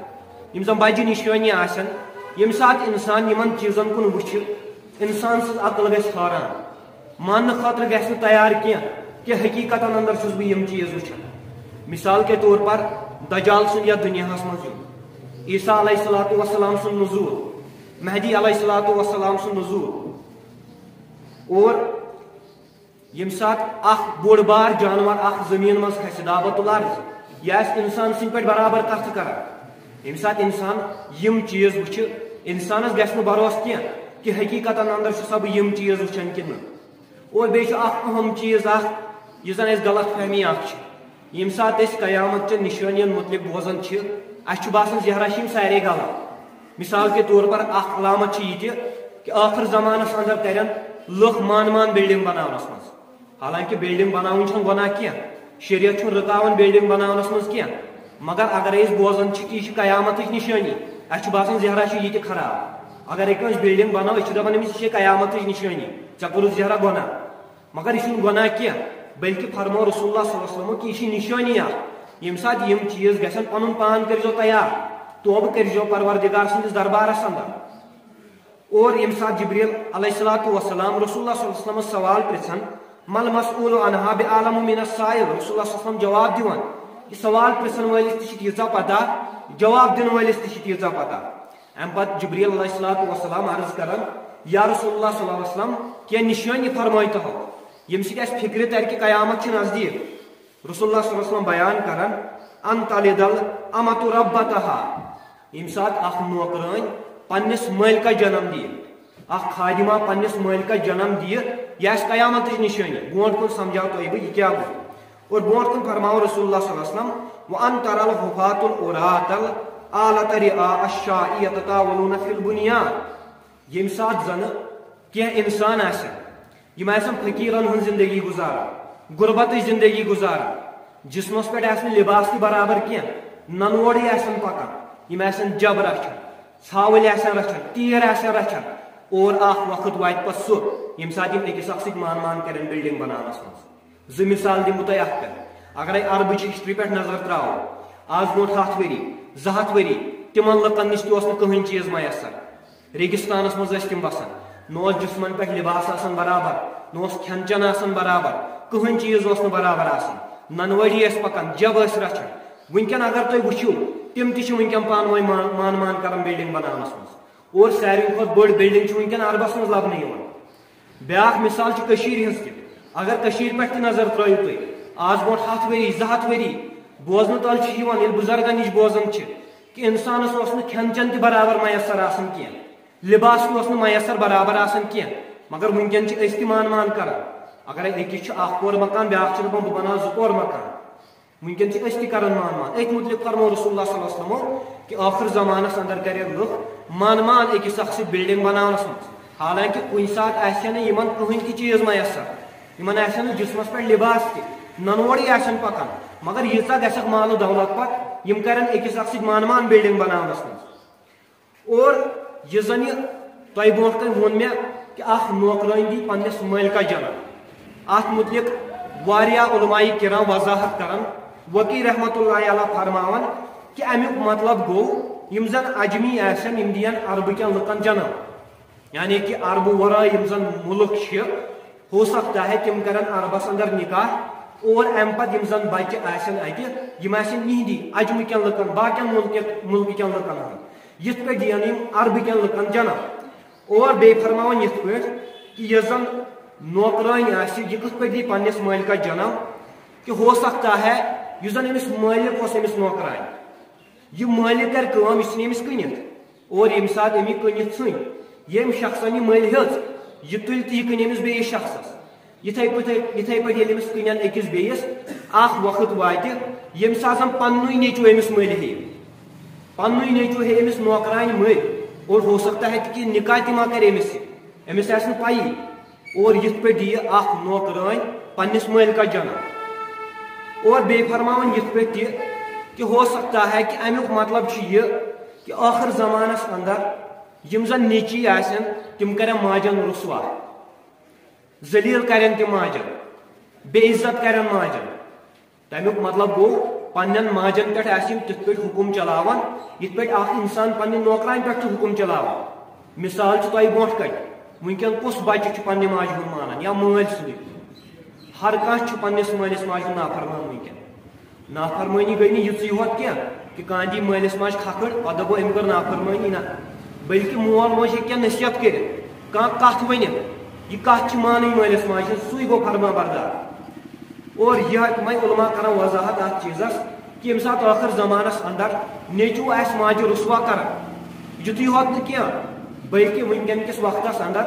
یِم زَن بَجہِ نِشٲنی آسن، ییٚمہِ ساتہٕ اِنسان یِمن چیٖزن کُن وٕچھِ، اِنسان سٕنٛز عقل گژھِ حٲران، ماننہٕ خٲطرٕ گژھِ نہٕ تیار کینٛہہ کہِ حقیٖقتن اندر چھُس بہٕ یِم چیٖز وٕچھان۔ مثال کے طور پر، دجال سُنٛد یتھ دُنیاہس منٛز یُن، عیسیٰ علیہ الصلوۃ والسلام سُنٛد نزول، مہدی علیہ الصلوۃ والسلام سُنٛد نزول، اور ییٚمہِ ساتہٕ اکھ بوٚڑ بار جانور اکھ زٔمیٖن منٛز کھسہِ، دعوت الارض، یہِ آسہِ اِنسان سٕنٛدۍ پٲٹھۍ برابر کتھ کران، ییٚمہِ ساتہٕ اِنسان یِم چیٖز وٕچھِ، اِنسانس گژھِ نہٕ بھروسہٕ کینٛہہ کہِ حقیٖقتن اندر چھُسا بہٕ یِم چیٖز وٕچھان کِنہٕ نہٕ۔ اور بیٚیہِ چھُ اکھ اہم چیٖز اکھ، یُس زن اَسہِ غلط فہمی اکھ چھِ، ییٚمہِ ساتہٕ أسۍ قیامت چٮ۪ن نِشٲنین مُتعلق بوزان چھِ، اَسہِ چھُ باسان زہرا چھِ یِم سارے غلط۔ مثال کے طور پر اکھ علامت چھِ یہِ تہِ کہِ ٲخر زمانس اندر کرن لُکھ مان مان بلڈنگ بناونس منٛز۔ حالانکہ بلڈنگ بناوٕنۍ چھنہٕ گۄناہ کینٛہہ، شریعت چھُنہٕ رُکاوان بلڈنگ بناونس منٛز کینٛہہ، مگر اگر أسۍ بوزان چھِ کہِ یہِ چھِ قیامتٕچ نِشٲنی، اَسہِ چھُ باسان زہرا چھُ یہِ تہِ خراب۔ اگر أسۍ کٲنٛسہِ بلڈنگ بناوو، أسۍ چھِ دپان أمِس یہِ چھے قیامتٕچ نِشٲنی، ژےٚ کوٚرُتھ زہرا گۄناہ۔ مگر یہِ چھُنہٕ گۄناہ کینٛہہ، بلکہِ فرموو رسول اللہ صلی اللہ علیہ وسلم کہِ یہِ چھِ نِشٲنی اکھ، ییٚمہِ ساتہٕ یِم چیٖز گژھن، پنُن پان کٔرۍزیو تیار، توبہٕ کٔرۍزیو پروردگار سٕنٛدِس دربارس اندر۔ اور ییٚمہِ ساتہٕ جبریل علیہ الصلوۃ والسلام رسول اللہ صلی اللہ علیہ وسلمس سوال پرژھن، "مل مسئول عنہا بعالم من السائل"، رسول اللہ صلی اللہ علیہ وسلم جواب دِوان، یہِ سوال پرژھن وٲلِس تہِ چھِ تیٖژاہ پتہ، جواب دِنہٕ وٲلِس تہِ چھِ تیٖژاہ پتہ۔ امہِ پتہٕ جبریل علیہ الصلوۃ والسلام عرض کران، "یا رسول اللہ صلی اللہ علیہ وسلم، کینٛہہ نِشٲنی فرمٲیتو، ییٚمہِ سۭتۍ اَسہِ فکرِ ترِ کہِ قیامت چھِ نزدیٖک۔" رسول اللہ صلی اللہ علیہ وسلم بیان کران، "ان تلد الامۃ ربتہا"، ییٚمہِ ساتہٕ اکھ نوکرٲنۍ پننِس مٲلکس جنم دِیہِ، اکھ خادمہ پننِس مٲلکس جنم دِیہِ، یہِ آسہِ قیامتٕچ نِشٲنی۔ برونٛٹھ کُن سمجھاو تۄہہِ بہٕ یہِ کیٛاہ گوٚو۔ اور برونٛٹھ کُن فرماوو رسول اللہ صلی اللہ علیہ وسلم، "وان تر الحفاۃ العراۃ العالۃ رعاء الشاء یتطاولون فی البنیان"، ییٚمہِ ساتہٕ زنہٕ کینٛہہ انسان آسن، یِم آسن فقیرن ہٕنٛز زندگی گُزاران، غربتٕچ زندگی گُزاران، جسمس پٮ۪ٹھ آسہِ نہٕ لباس تہِ برابر کینٛہہ، ننوڑٕے آسن پکان، یِم آسن جب رچھان، ژھاوٕلۍ آسن رچھان، تیٖر آسن رچھان، اور اکھ وقت واتہِ پتہٕ سُہ، ییٚمہِ ساتہٕ یِم أکِس اکھ سۭتۍ مان مان کرن بلڈنگ بناونس منٛز۔ زٕ مثال دِمہٕ بہٕ تۄہہِ اتھ پٮ۪ٹھ۔ اگر أسۍ عربٕچ ہسٹری پٮ۪ٹھ نظر تراوو، آز برونٛٹھ ہتھ ؤری، زٕ ہتھ ؤری، تِمن لُکن نِش تہِ اوس نہٕ کٕہٕنۍ چیٖز میسر۔ ریگستانس منٛز ٲسۍ تِم بسان، نہ اوس جسمن پٮ۪ٹھ لباس آسان برابر، نہ اوس کھٮ۪ن چٮ۪ن آسان برابر، کٕہٕنۍ چیٖز اوس نہٕ برابر آسان۔ ننوٲڑی ٲسۍ پکان، جب ٲسۍ رچھان۔ وٕنکٮ۪ن اگر تُہۍ وٕچھِو، تِم تہِ چھِ وٕنکٮ۪ن پانہٕ ؤنۍ مان مان مان کران بلڈنگ بناونس منٛز۔ اور ساروی کھۄتہٕ بٔڑ بلڈنگ چھِ وٕنکٮ۪ن عربس منٛز لبنہٕ یِوان۔ بیاکھ مثال چھِ کٔشیٖرِ ہٕنٛز تہِ۔ اگر کٔشیٖرِ پٮ۪ٹھ تہِ نظر ترٲیِو تُہۍ، آز برونٛٹھ ہتھ ؤری، زٕ ہتھ ؤری، بوزنہٕ تل چھِ یِوان، ییٚلہِ بُزرگن نِش بوزان چھِ کہِ انسانس اوس نہٕ کھٮ۪ن چٮ۪ن تہِ برابر میسر آسان کینٛہہ، لباس تہِ اوس نہٕ میسر برابر آسان کینٛہہ، مگر وٕنکٮ۪ن چھِ أسۍ تہِ مان مان کران۔ اگر أکِس چھُ اکھ پور مکان، بیاکھ چھُ دپان، "بہٕ بناو زٕ پور مکان۔" وٕنکٮ۪ن چھِ أسۍ تہِ کران مان مان۔ أتھۍ مُتعلِق فرموو رسول اللہ صلی اللہ علیہ وسلمو کہِ ٲخر زمانس اندر کرن لُکھ مان مان أکِس اکھ سۭتۍ بلڈنگ بناونس منٛز۔ حالانکہ کُنہِ ساتہٕ آسہِ ہا نہٕ یِمن کٕہٕنۍ تہِ چیٖز میسر، یِمن آسہِ ہا نہٕ جسمس پٮ۪ٹھ لباس تہِ، ننوڑٕے آسن پکان، مگر ییٖژاہ گژھکھ مال و دولت پتہٕ، یِم کرن أکِس اکھ سۭتۍ مان مان بلڈنگ بناونس منٛز۔ اور یہِ زن یہِ تۄہہِ برونٛٹھ کنہِ ووٚن مےٚ کہِ اکھ نوکرٲنۍ دی پننِس مٲلکس جنم، اتھ مُتعلِق واریاہ علماء کرام وضاحت کران۔ وقی رحمت اللہ علیہ فرماوان کہِ امیُک مطلب گوٚو، یِم زن عجمی آسن، یِم دِین عربہٕ کٮ۪ن لُکن جنم، یعنی کہِ عربہٕ ورٲے یِم زن مُلک چھِ، ہو سکتا ہے تِم کرن عربس اندر نکاح، اور امہِ پتہٕ یِم زن بچہِ آسن اتہِ، یِم آسن یِہنٛدی عجمہٕ کٮ۪ن لُکن، باقین مُلکہِ، مُلکہٕ کٮ۪ن لُکن ہُنٛد، یِتھ پٲٹھۍ دِین یِم عربہٕ کٮ۪ن لُکن جنم۔ اور بیٚیہِ فرماوان یِتھ پٲٹھۍ کہِ یۄس زن نوکرٲنۍ آسہِ، یہِ کِتھ پٲٹھۍ دی پننِس مٲلکس جنم، کہِ ہو سکتا ہے یُس زن أمِس مٲلِک اوس أمِس نوکرانہِ، یہِ مٲلِک کرِ کٲم، یہِ ژھٕنہِ أمِس کٕنِتھ۔ اور ییٚمہِ ساتہٕ أمۍ یہِ کٕنِتھ ژھٕنۍ، ییٚمۍ شخصن یہِ مٔلۍ ہیٚژ، یہِ تُلہِ تہٕ یہِ کٕنہِ أمِس بیٚیِس شخصس۔ یِتھے پٲٹھۍ، یِتھے پٲٹھۍ ییٚلہِ أمِس کٕنن أکِس بیٚیِس، اکھ وقت واتہِ، ییٚمہِ ساتہٕ زن پننُے نیٚچو أمِس مٔلۍ ہیٚیہِ۔ پننُے نیٚچو ہیٚیہِ أمِس نوکرانہِ مٔلۍ، اور ہو سکتا ہے تہِ کہِ نکاح تہِ ما کرِ أمِس سۭتۍ، أمِس آسہِ نہٕ پَیی۔ اور یِتھ پٲٹھۍ دِیہِ اکھ نوکرٲنۍ پننِس مٲلکس جنم۔ اور بیٚیہِ فرماوان یِتھ پٲٹھۍ تہِ کہِ ہو سکتا ہے کہِ امیُک مطلب چھُ یہِ کہِ ٲخر زمانس اندر یِم زن نیٚچی آسن، تِم کرن ماجن رسوا، ذلیل کرن تِم ماجن، بے عزت کرن ماجن۔ تمیُک مطلب گوٚو، پننٮ۪ن ماجن پٮ۪ٹھ آسہِ یِم تِتھ پٲٹھۍ حُکُم چلاوان، یِتھ پٲٹھۍ اکھ انسان پننہِ نوکرانہِ پٮ۪ٹھ چھُ حُکُم چلاوان۔ مثال چھُ تۄہہِ برونٛٹھ کنہِ، وٕنکٮ۪ن کُس بچہِ چھُ پننہِ ماجہِ ہُنٛد مانان یا مٲلۍ سُنٛدُے؟ ہر کانٛہہ چھُ پننِس مٲلِس ماجہِ ہُنٛد نافرمان وٕنکٮ۪ن۔ نافرمٲنی گٔے نہٕ یِژٕے ہوت کینٛہہ کہِ کانٛہہ دی مٲلِس ماجہِ کھکھٕڑ، پتہٕ دپو أمۍ کٔر نافرمٲنی۔ نہ، بلکہِ مول موج ہیٚکہِ کینٛہہ نصیحت کٔرِتھ، کانٛہہ کتھ ؤنِتھ، یہِ کتھ چھِ مانٕنۍ مٲلِس ماجہِ ہٕنٛز، سُے گوٚو فرما بردار۔ اور یہِ وۄنۍ علماء کران وضاحت اتھ چیٖزس کہِ ییٚمہِ ساتہٕ ٲخر زمانس اندر نیٚچوٗ آسہِ ماجہِ رسوا کران، یُتُے ہوت نہٕ کینٛہہ، بلکہِ وٕنکٮ۪ن کِس وقتس اندر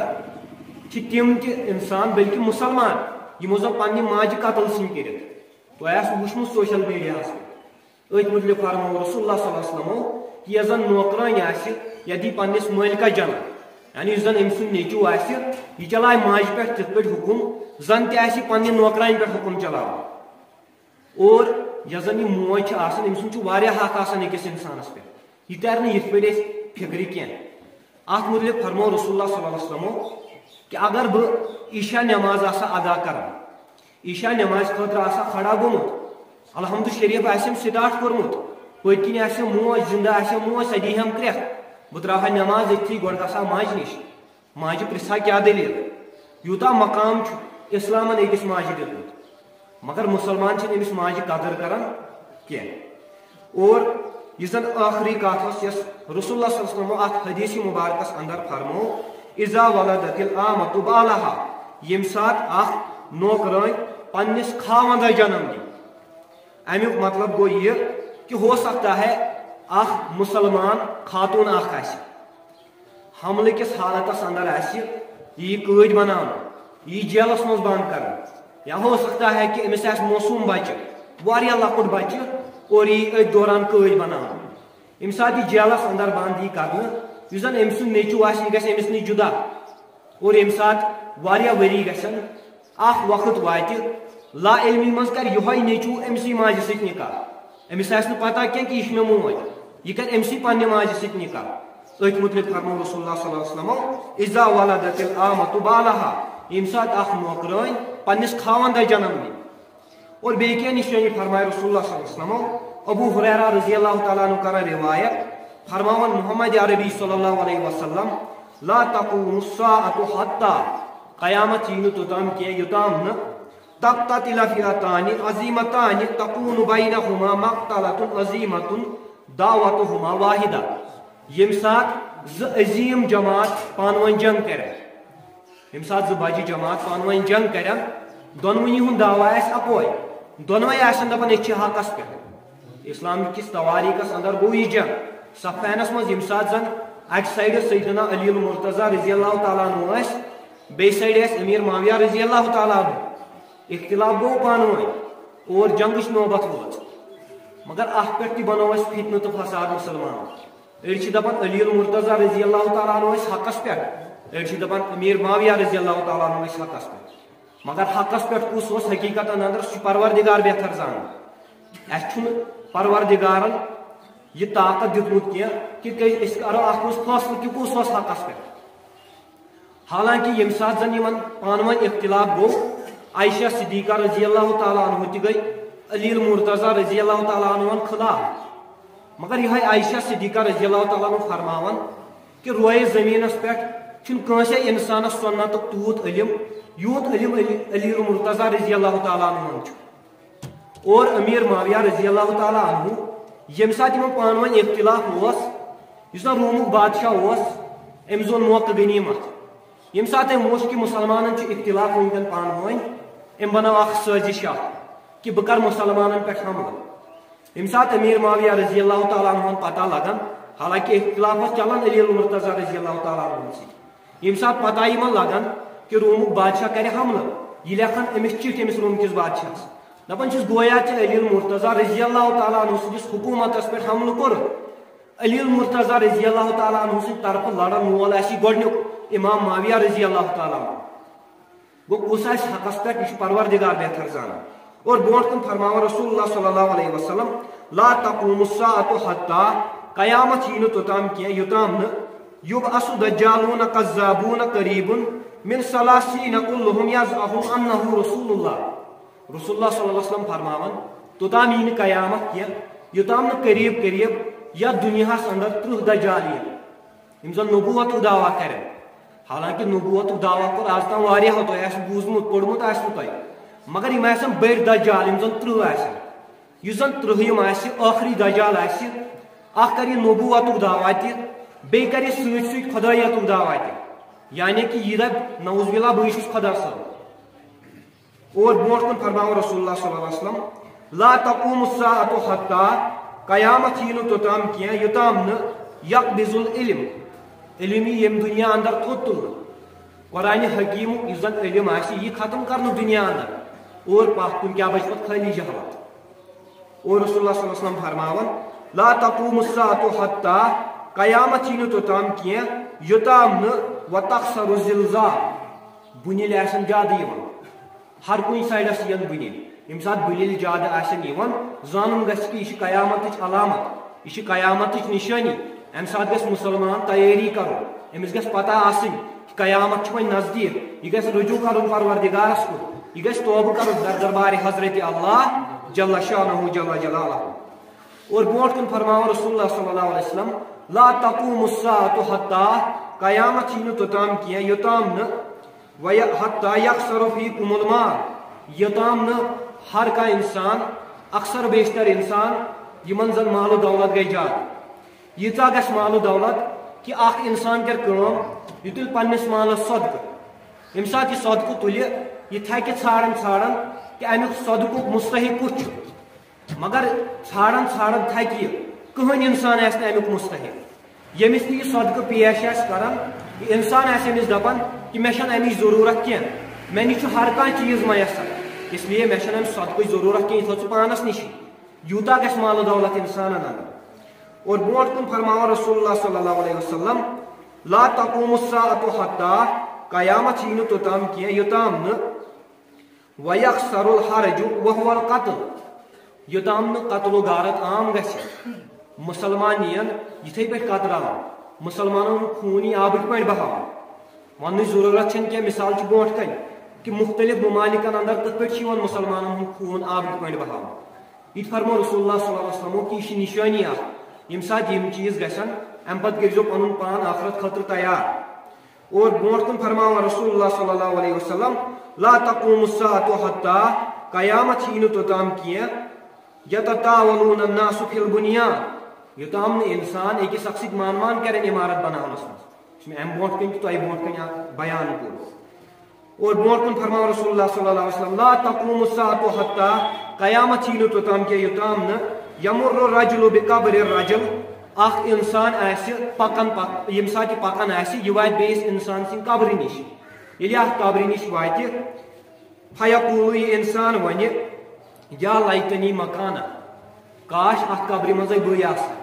چھِ تِم تہِ انسان، بلکہِ مسلمان، یِمو زن پننہِ ماجہِ قتل ژھٕنۍ کٔرِتھ۔ تۄہہِ آسہِ وٕچھمُت سوشل میڈیاہس پٮ۪ٹھ۔ أتھۍ مُتعلِق فرموو رسول اللہ صلی اللہ علیہ وسلمو کہِ یۄس زن نوکرٲنۍ آسہِ، یہِ دی پننِس مٲلکس جنت، یعنی یُس زن أمۍ سُنٛد نیٚچوٗ آسہِ، یہِ چلاوِ ماجہِ پٮ۪ٹھ تِتھ پٲٹھۍ حُکُم، زن تہِ آسہِ پننہِ نوکرانہِ پٮ۪ٹھ حُکُم چلاوان۔ اور یۄس زن یہِ موج چھِ آسان، أمۍ سُنٛد چھُ واریاہ حق آسان أکِس انسانس پٮ۪ٹھ، یہِ ترِ نہٕ یِتھ پٲٹھۍ أسۍ فِکرِ کینٛہہ۔ اتھ مُتعلِق فرموو رسول اللہ صلی اللہ علیہ وسلمو کہِ اگر بہٕ عشاء نماز آسہٕ ادا کران، عشاء نمازِ خٲطرٕ آسہٕ کھڑا گوٚمُت، الحمد شریف آسٮ۪م سٹارٹ کوٚرمُت، پٔتۍ کِنۍ آسٮ۪م موج، زندٕ آسٮ۪م موج، سۄ دیٖہم کرٛٮ۪کھ، بہٕ ترٛاوہا نماز أتھی، گۄڈٕ گژھٕ ہا ماجہِ نِش، ماجہِ پرٛژھٕ ہا کیٛاہ دٔلیٖل۔ یوٗتاہ مقام چھُ اسلامن أکِس ماجہِ دیُتمُت، مگر مسلمان چھِنہٕ أمِس ماجہِ قدر کران کینٛہہ۔ اور یُس زن ٲخری کتھ ٲس، یۄس رسول اللہ صلی اللہ علیہ وسلمو اتھ حدیث مبارکس اندر فرمو، "اذا ولدت الامۃ بالہا"، ییٚمہِ ساتہٕ اکھ نوکرٲنۍ پننِس خاوندس جنم دی۔ امیُک مطلب گوٚو یہِ کہِ ہو سکتا ہے اکھ مسلمان خاتون اکھ آسہِ، حملہٕ کِس حالتس اندر آسہِ، یہِ یی قٲدۍ بناونہٕ، یہِ یی جیلس منٛز بند کرنہٕ، یا ہو سکتا ہے کہِ أمِس آسہِ معصوم بچہِ، واریاہ لۄکُٹ بچہِ، اور یہِ یی أتھۍ دوران قٲدۍ بناونہٕ۔ ییٚمہِ ساتہٕ یہِ جیلس اندر بند یی کرنہٕ، یُس زن أمۍ سُنٛد نیٚچوٗ آسہِ، یہِ گژھِ أمِس نِش جُدا۔ اور ییٚمہِ ساتہٕ واریاہ ؤری گژھن، اکھ وقت واتہِ، لا علمی منٛز کرِ یِہوے نیٚچوٗ أمۍ سٕے ماجہِ سۭتۍ نکاح۔ أمِس آسہِ نہٕ پتہ کینٛہہ کہِ یہِ چھِ مےٚ موج، یہِ کرِ أمۍ سٕے پننہِ ماجہِ سۭتۍ نکاح۔ أتھۍ مُتعلق فرموو رسول اللہ صلی اللہ علیہ وسلمو، "اذا ولدت الامۃ بالہا"، ییٚمہِ ساتہٕ اکھ نوکرٲنۍ پننِس خاوندس جنم دی۔ اور بیٚیہِ کینٛہہ نِشٲنی فرمایہِ رسول اللہ صلی اللہ علیہ وسلمو۔ ابو ہریرہ رضی اللہ تعالیٰ عنہ کران روایت، فرماوان محمد عربی صلی اللہ علیہ وسلم، "لا تقوم الساعۃ حتی"، قیامت یی نہٕ توٚتام کینٛہہ یوٚتام نہٕ "تقتتل فئتان عظیمتان تکون بینہما مقتلۃ عظیمۃ دعوتہما واحدہ"، ییٚمہِ ساتہٕ زٕ عظیٖم جماعت پانہٕ ؤنۍ جنگ کرن، ییٚمہِ ساتہٕ زٕ بجہِ جماعت پانہٕ ؤنۍ جنگ کرن، دۄنوٕنی ہُنٛد دعویٰ آسہِ اکوے، دۄنوے آسن دپان أسۍ چھِ حقس پٮ۪ٹھ۔ اسلام کِس تواریخس اندر گوٚو یہِ جنگ صفینس منٛز، ییٚمہِ ساتہٕ زن اکہِ سایڈٕ سیدنا علی المرتضی رضی اللہ تعالیٰ عنہ ٲسۍ، بیٚیہِ سایڈٕ ٲسۍ امیر معاویہ رضی اللہ تعالیٰ عنہ۔ اختلاف گوٚو پانہٕ ؤنۍ اور جنگٕچ نوبت وٲژ۔ مگر اتھ پٮ۪ٹھ تہِ بنوو اسہِ فتنہٕ تہٕ فساد مسلمانن۔ أڑۍ چھِ دپان علی المرتضی رضی اللہ تعالیٰ عنہ ٲسۍ حقس پٮ۪ٹھ، أڑۍ چھِ دپان امیر معاویہ رضی اللہ تعالیٰ عنہ ٲسۍ حقس پٮ۪ٹھ۔ مگر حقس پٮ۪ٹھ کُس اوس حقیقتن اندر، سُہ چھُ پروردگار بہتر زانان۔ اسہِ چھُنہٕ پروردگارن یہِ طاقت دیُتمُت کینٛہہ کہِ کٔرۍ أسۍ کرو اتھ منٛز فٲصلہٕ کہِ کُس اوس حقس پٮ۪ٹھ۔ حالانکہ ییٚمہِ ساتہٕ زن یِمن پانہٕ ؤنۍ اختلاف گوٚو، عائشہ صدیقہ رضی اللہ تعالیٰ عنہ تہِ گٔے علی المرتضی رضی اللہ تعالیٰ عنہ خلاف۔ مگر یِہوٚے عائشہ صدیقہ رضی اللہ تعالیٰ عنہ فرماوان کہِ رویہِ زمینس پٮ۪ٹھ چھُنہٕ کٲنٛسے انسانس سنتُک تیوٗت علم، یوٗت علم علی، علی المرتضی رضی اللہ تعالیٰ عنہ چھُ۔ اور امیر معاویہ رضی اللہ تعالیٰ عنہ، ییٚمہِ ساتہٕ یِمن پانہٕ ؤنۍ اختلاف اوس، یُس زن رومُک بادشاہ اوس، أمۍ زون موقعہٕ غنیمت۔ ییٚمہِ ساتہٕ أمۍ وُچھ کہِ مسلمانن چھُ اختلاف وٕنکٮ۪ن پانہٕ ؤنۍ، أمۍ بنٲو اکھ سٲزِش اکھ کہِ بہٕ کرٕ مسلمانن پٮ۪ٹھ حملہٕ۔ ییٚمہِ ساتہٕ امیر معاویہ رضی اللہ تعالیٰ عنہن پتہ لگان، حالانکہ اختلاف اوس چلان علی المرتضی رضی اللہ تعالیٰ عنہ سۭتۍ، ییٚمہِ ساتہٕ پتہ یِمن لگان کہِ رومُک بادشاہ کرِ حملہٕ، یہِ لیکھان أمِس چِٹھۍ أمِس روم کِس بادشاہس، دپان چھِس گویا ژےٚ علی المرتضی رضی اللہ تعالیٰ عنہ سٕنٛدِس حکوٗمتس پٮ۪ٹھ حملہٕ کوٚرُتھ۔ علی المرتضی رضی اللہ تعالیٰ عنہ سٕنٛدِ طرفہٕ لڑن وول آسہِ یہِ گۄڈٕنیُک امام معاویہ رضی اللہ تعالیٰ عنہ۔ گوٚو کُس آسہِ حقس پٮ۪ٹھ، یہِ چھُ پروردگار بہتر زانان۔ اور برونٛٹھ کُن فرماوان رسول اللہ صلی اللہ علیہ وسلم، "لا تقوم الساعۃ حتی"، قیامت یی نہٕ توٚتام کینٛہہ یوٚتام نہٕ "یبعث دجالون کذابون قریب من ثلاثین کلہم یزعم انہ رسول اللہ"۔ رسول اللہ صلی اللہ علیہ وسلم فرماوان، توٚتام یی نہٕ قیامت کینٛہہ، یوٚتام نہٕ قریب قریب یتھ دُنیاہس اندر ترٕٛہ دجال یِن، یِم زن نبوتُک دعویٰ کرن۔ حالانکہ نبوتُک دعویٰ کوٚر از تام واریاہو، تۄہہِ آسہِ بوٗزمُت، پوٚرمُت آسہِ نہٕ تۄہہِ، مگر یِم آسن بٔڑۍ دجال، یِم زن ترٕٛہ آسن۔ یُس زن ترٕٛہِم آسہِ، ٲخری دجال آسہِ، اکھ کرِ یہِ نبوتُک دعویٰ تہِ، بیٚیہِ کرِ سۭتۍ سۭتۍ خدٲیتُک دعویٰ تہِ، یعنی کہ یہِ دپہِ، نعوذ باللہ، بٕے چھُس خدا صٲب۔ اور برونٛٹھ کُن فرماوان رسول اللہ صلی اللہ علیہ وسلم، لا تقوم الساعة حتى، قیامت یی نہٕ توٚتام کینٛہہ یوٚتام نہٕ یقبض العلم، علم یی ییٚمہِ دُنیا اندر تھوٚد تُلنہٕ۔ قرآن حکیمُک یُس زن علم آسہِ، یہِ ختم کرنہٕ دُنیا اندر۔ اور پتھ کُن کیٛاہ بچہِ پتہٕ؟ خٲلی جہالت۔ اور رسول اللہ صلی اللہ علیہ وسلم فرماوان، لا تقوم الساعة حتى، قیامت یی نہٕ توٚتام کینٛہہ یوٚتام نہٕ وتخسر الزلزال، بُنیل آسن زیادٕ یِوان۔ ہر کُنہِ سایڈس یِن بُنیل۔ ییٚمہِ ساتہٕ بُنیل زیادٕ آسن یِوان، زانُن گژھِ کہِ یہِ چھِ قیامتٕچ علامت، یہِ چھِ قیامتٕچ نشٲنی۔ امہِ ساتہٕ گژھِ مُسلمان تیٲری کرُن، أمِس گژھِ پتہ آسٕنۍ قیامت چھِ وۄنۍ نزدیٖک، یہِ گژھِ رجوع کرُن پروردگارس کُن، یہِ گژھِ توبہٕ کرُن در دربارِ حضرت اللہ جل شانہ جل جلالہ۔ اور برونٛٹھ کُن فرماوان رسول اللہ صلی اللہ علیہ وسلم، لا تقوم الساعة حتى، قیامت یی نہٕ توٚتام کینٛہہ یوٚتام نہٕ، وَيَ-، حتى يكثر فيكم المال، یوٚتام نہٕ ہر کانٛہہ انسان، اکثر بیشتر انسان، یِمن زن مال و دولت گٔے زیادٕ۔ ییٖژاہ گژھِ مال و دولت کہِ اکھ انسان کرِ کٲم، یہِ تُلہِ پننِس مالس صدقہٕ۔ ییٚمہِ ساتہٕ یہِ صدقہٕ تُلہِ، یہِ تھکہِ ژھانڈان ژھانڈان کہِ امیُک صدقُک مستحق کُس چھُ۔ مگر ژھانڈان ژھانڈان تھکہِ یہِ، کٕہٕنۍ انسان آسہِ نہٕ امیُک مستحق۔ ییٚمِس تہِ یہِ صدقہٕ پیش آسہِ کران، یہِ انسان آسہِ أمِس دپان کہِ مےٚ چھنہٕ امِچ ضروٗرت کینٛہہ، مےٚ نِش چھُ ہر کانٛہہ چیٖز میسر، اس لیے مےٚ چھنہٕ امہِ صدقٕچ ضروٗرت کینٛہہ، یہِ تھٲو ژٕ پانس نِشی۔ یوٗتاہ گژھِ مال و دولت انسانن اندر۔ اور برونٛٹھ کُن فرماوان رسول اللہ صلی اللہ علیہ وسلم، لا تقوم الساعة حتى، قیامت یی نہٕ توٚتام کینٛہہ یوٚتام نہٕ، وَيَكْثُرُ الْحَرَجُ وَهُوَ الْقَتْلُ، یوٚتام نہٕ قتل و غارت عام گژھِ۔ مُسلمان یِن یِتھَے پٲٹھۍ قتراوان، مُسلمانن ہُنٛد خوٗن یی آبٕکۍ پٲٹھۍ بہاونہٕ۔ وننٕچ ضروٗرت چھَنہٕ کینٛہہ، مثال چھِ برونٛٹھ کَنہِ کہِ مُختٔلِف مُمالِکَن اندر کِتھ پٲٹھۍ چھِ یِوان مُسلمانن ہُنٛد خوٗن آبٕکۍ پٲٹھۍ بہاونہٕ۔ یہِ تہِ فرموو رسول اللہ صلی اللہ علیہ وسلمو کہِ یہِ چھِ نِشٲنی اکھ، ییٚمہِ ساتہٕ یِم چیٖز گژھن، اَمہِ پتہٕ کٔرۍزیو پنُن پان ٲخرت خٲطرٕ تیار۔ اور برونٛٹھ کُن فرماوان رسول اللہ صلی اللہ علیہ وسلم، لا تقوم الساعة حتى، قیامت یی نہٕ توٚتام کینٛہہ، يتطاول الناس في البنيان، یوٚتام نہٕ انسان أکِس اکھ سۭتۍ مان مان کرن عمارت بناونس منٛز۔ یُس مےٚ امہِ برونٛٹھ کنہِ تہِ تۄہہِ برونٛٹھ کنہِ اکھ بیان کوٚر۔ اور برونٛٹھ کُن فرماوان رسول اللہ صلی اللہ علیہ وسلم، لا تقوم الساعة حتى، قیامت یی نہٕ توٚتام کینٛہہ یوٚتام نہٕ يمر الرجل بقبر الرجل، اکھ انسان آسہِ پکان پک-، ییٚمہِ ساتہٕ یہِ پکان آسہِ، یہِ واتہِ بیٚیِس انسان سٕنٛدِ قبرِ نِش۔ ییٚلہِ یہِ اتھ قبرِ نِش واتہِ، فیقول، یہِ انسان ونہِ، یا لیتنی مکانا، کاش اتھ قبرِ منٛزے بٕے آسہٕ ہا۔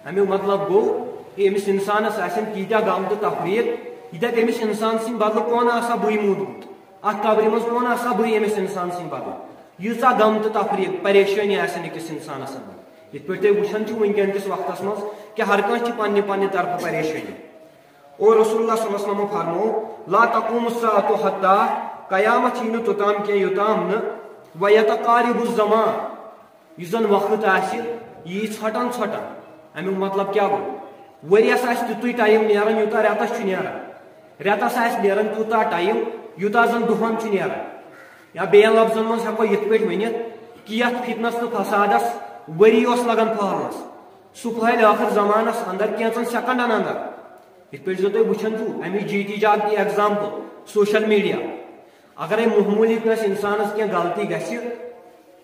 امیُک مطلب گوٚو، یہِ أمِس انسانس آسن تیٖتیٛاہ غم تہٕ تفریٖق، یہِ دپہِ أمِس انسان سٕنٛدِ بدلہٕ کون آسہٕ ہا بٕے موٗدمُت، اتھ قبرِ منٛز کون آسہٕ ہا بٕے أمِس انسان سٕنٛدِ بدلہٕ۔ ییٖژاہ غم تہٕ تفریٖق، پریشٲنی آسن أکِس انسانس اندر۔ یِتھ پٲٹھۍ تُہۍ وٕچھان چھِو وٕنکیٚن کِس وقتس منٛز کہِ ہر کانٛہہ چھِ پننہِ پننہِ طرفہٕ پریشٲنی۔ اور رسول اللہ صلی اللہ علیہ وسلمو فرموو، لا تقوم الساعة حتى، قیامت یی نہٕ توٚتام کینٛہہ یوٚتام نہٕ، ویتقارب الزمان، یُس زن وقت آسہِ، یہِ یی ژھۄٹان ژھۄٹان۔ امیُک مطلب کیٛاہ گوٚو؟ ؤریس آسہِ تیُتُے ٹایم نیران یوٗتاہ رٮ۪تس چھُ نیران، رٮ۪تس آسہِ نیران تیوٗتاہ ٹایم یوٗتاہ زن دۄہن چھُ نیران۔ یا بیٚین لفظن منٛز ہٮ۪کو یِتھ پٲٹھۍ ؤنِتھ کہِ یتھ فتنس تہٕ فسادس ؤری اوس لگان پھٔہلنس، سُہ پھٔہلہِ ٲخر زمانس اندر کینٛژن سیکنڈن اندر۔ یِتھ پٲٹھۍ زن تُہۍ وٕچھان چھِو، اَمِچ جی ٹی جی اکھ example، social media۔ اگرے معموٗلی کٲنٛسہِ انسانس کینٛہہ غلطی گژھِ،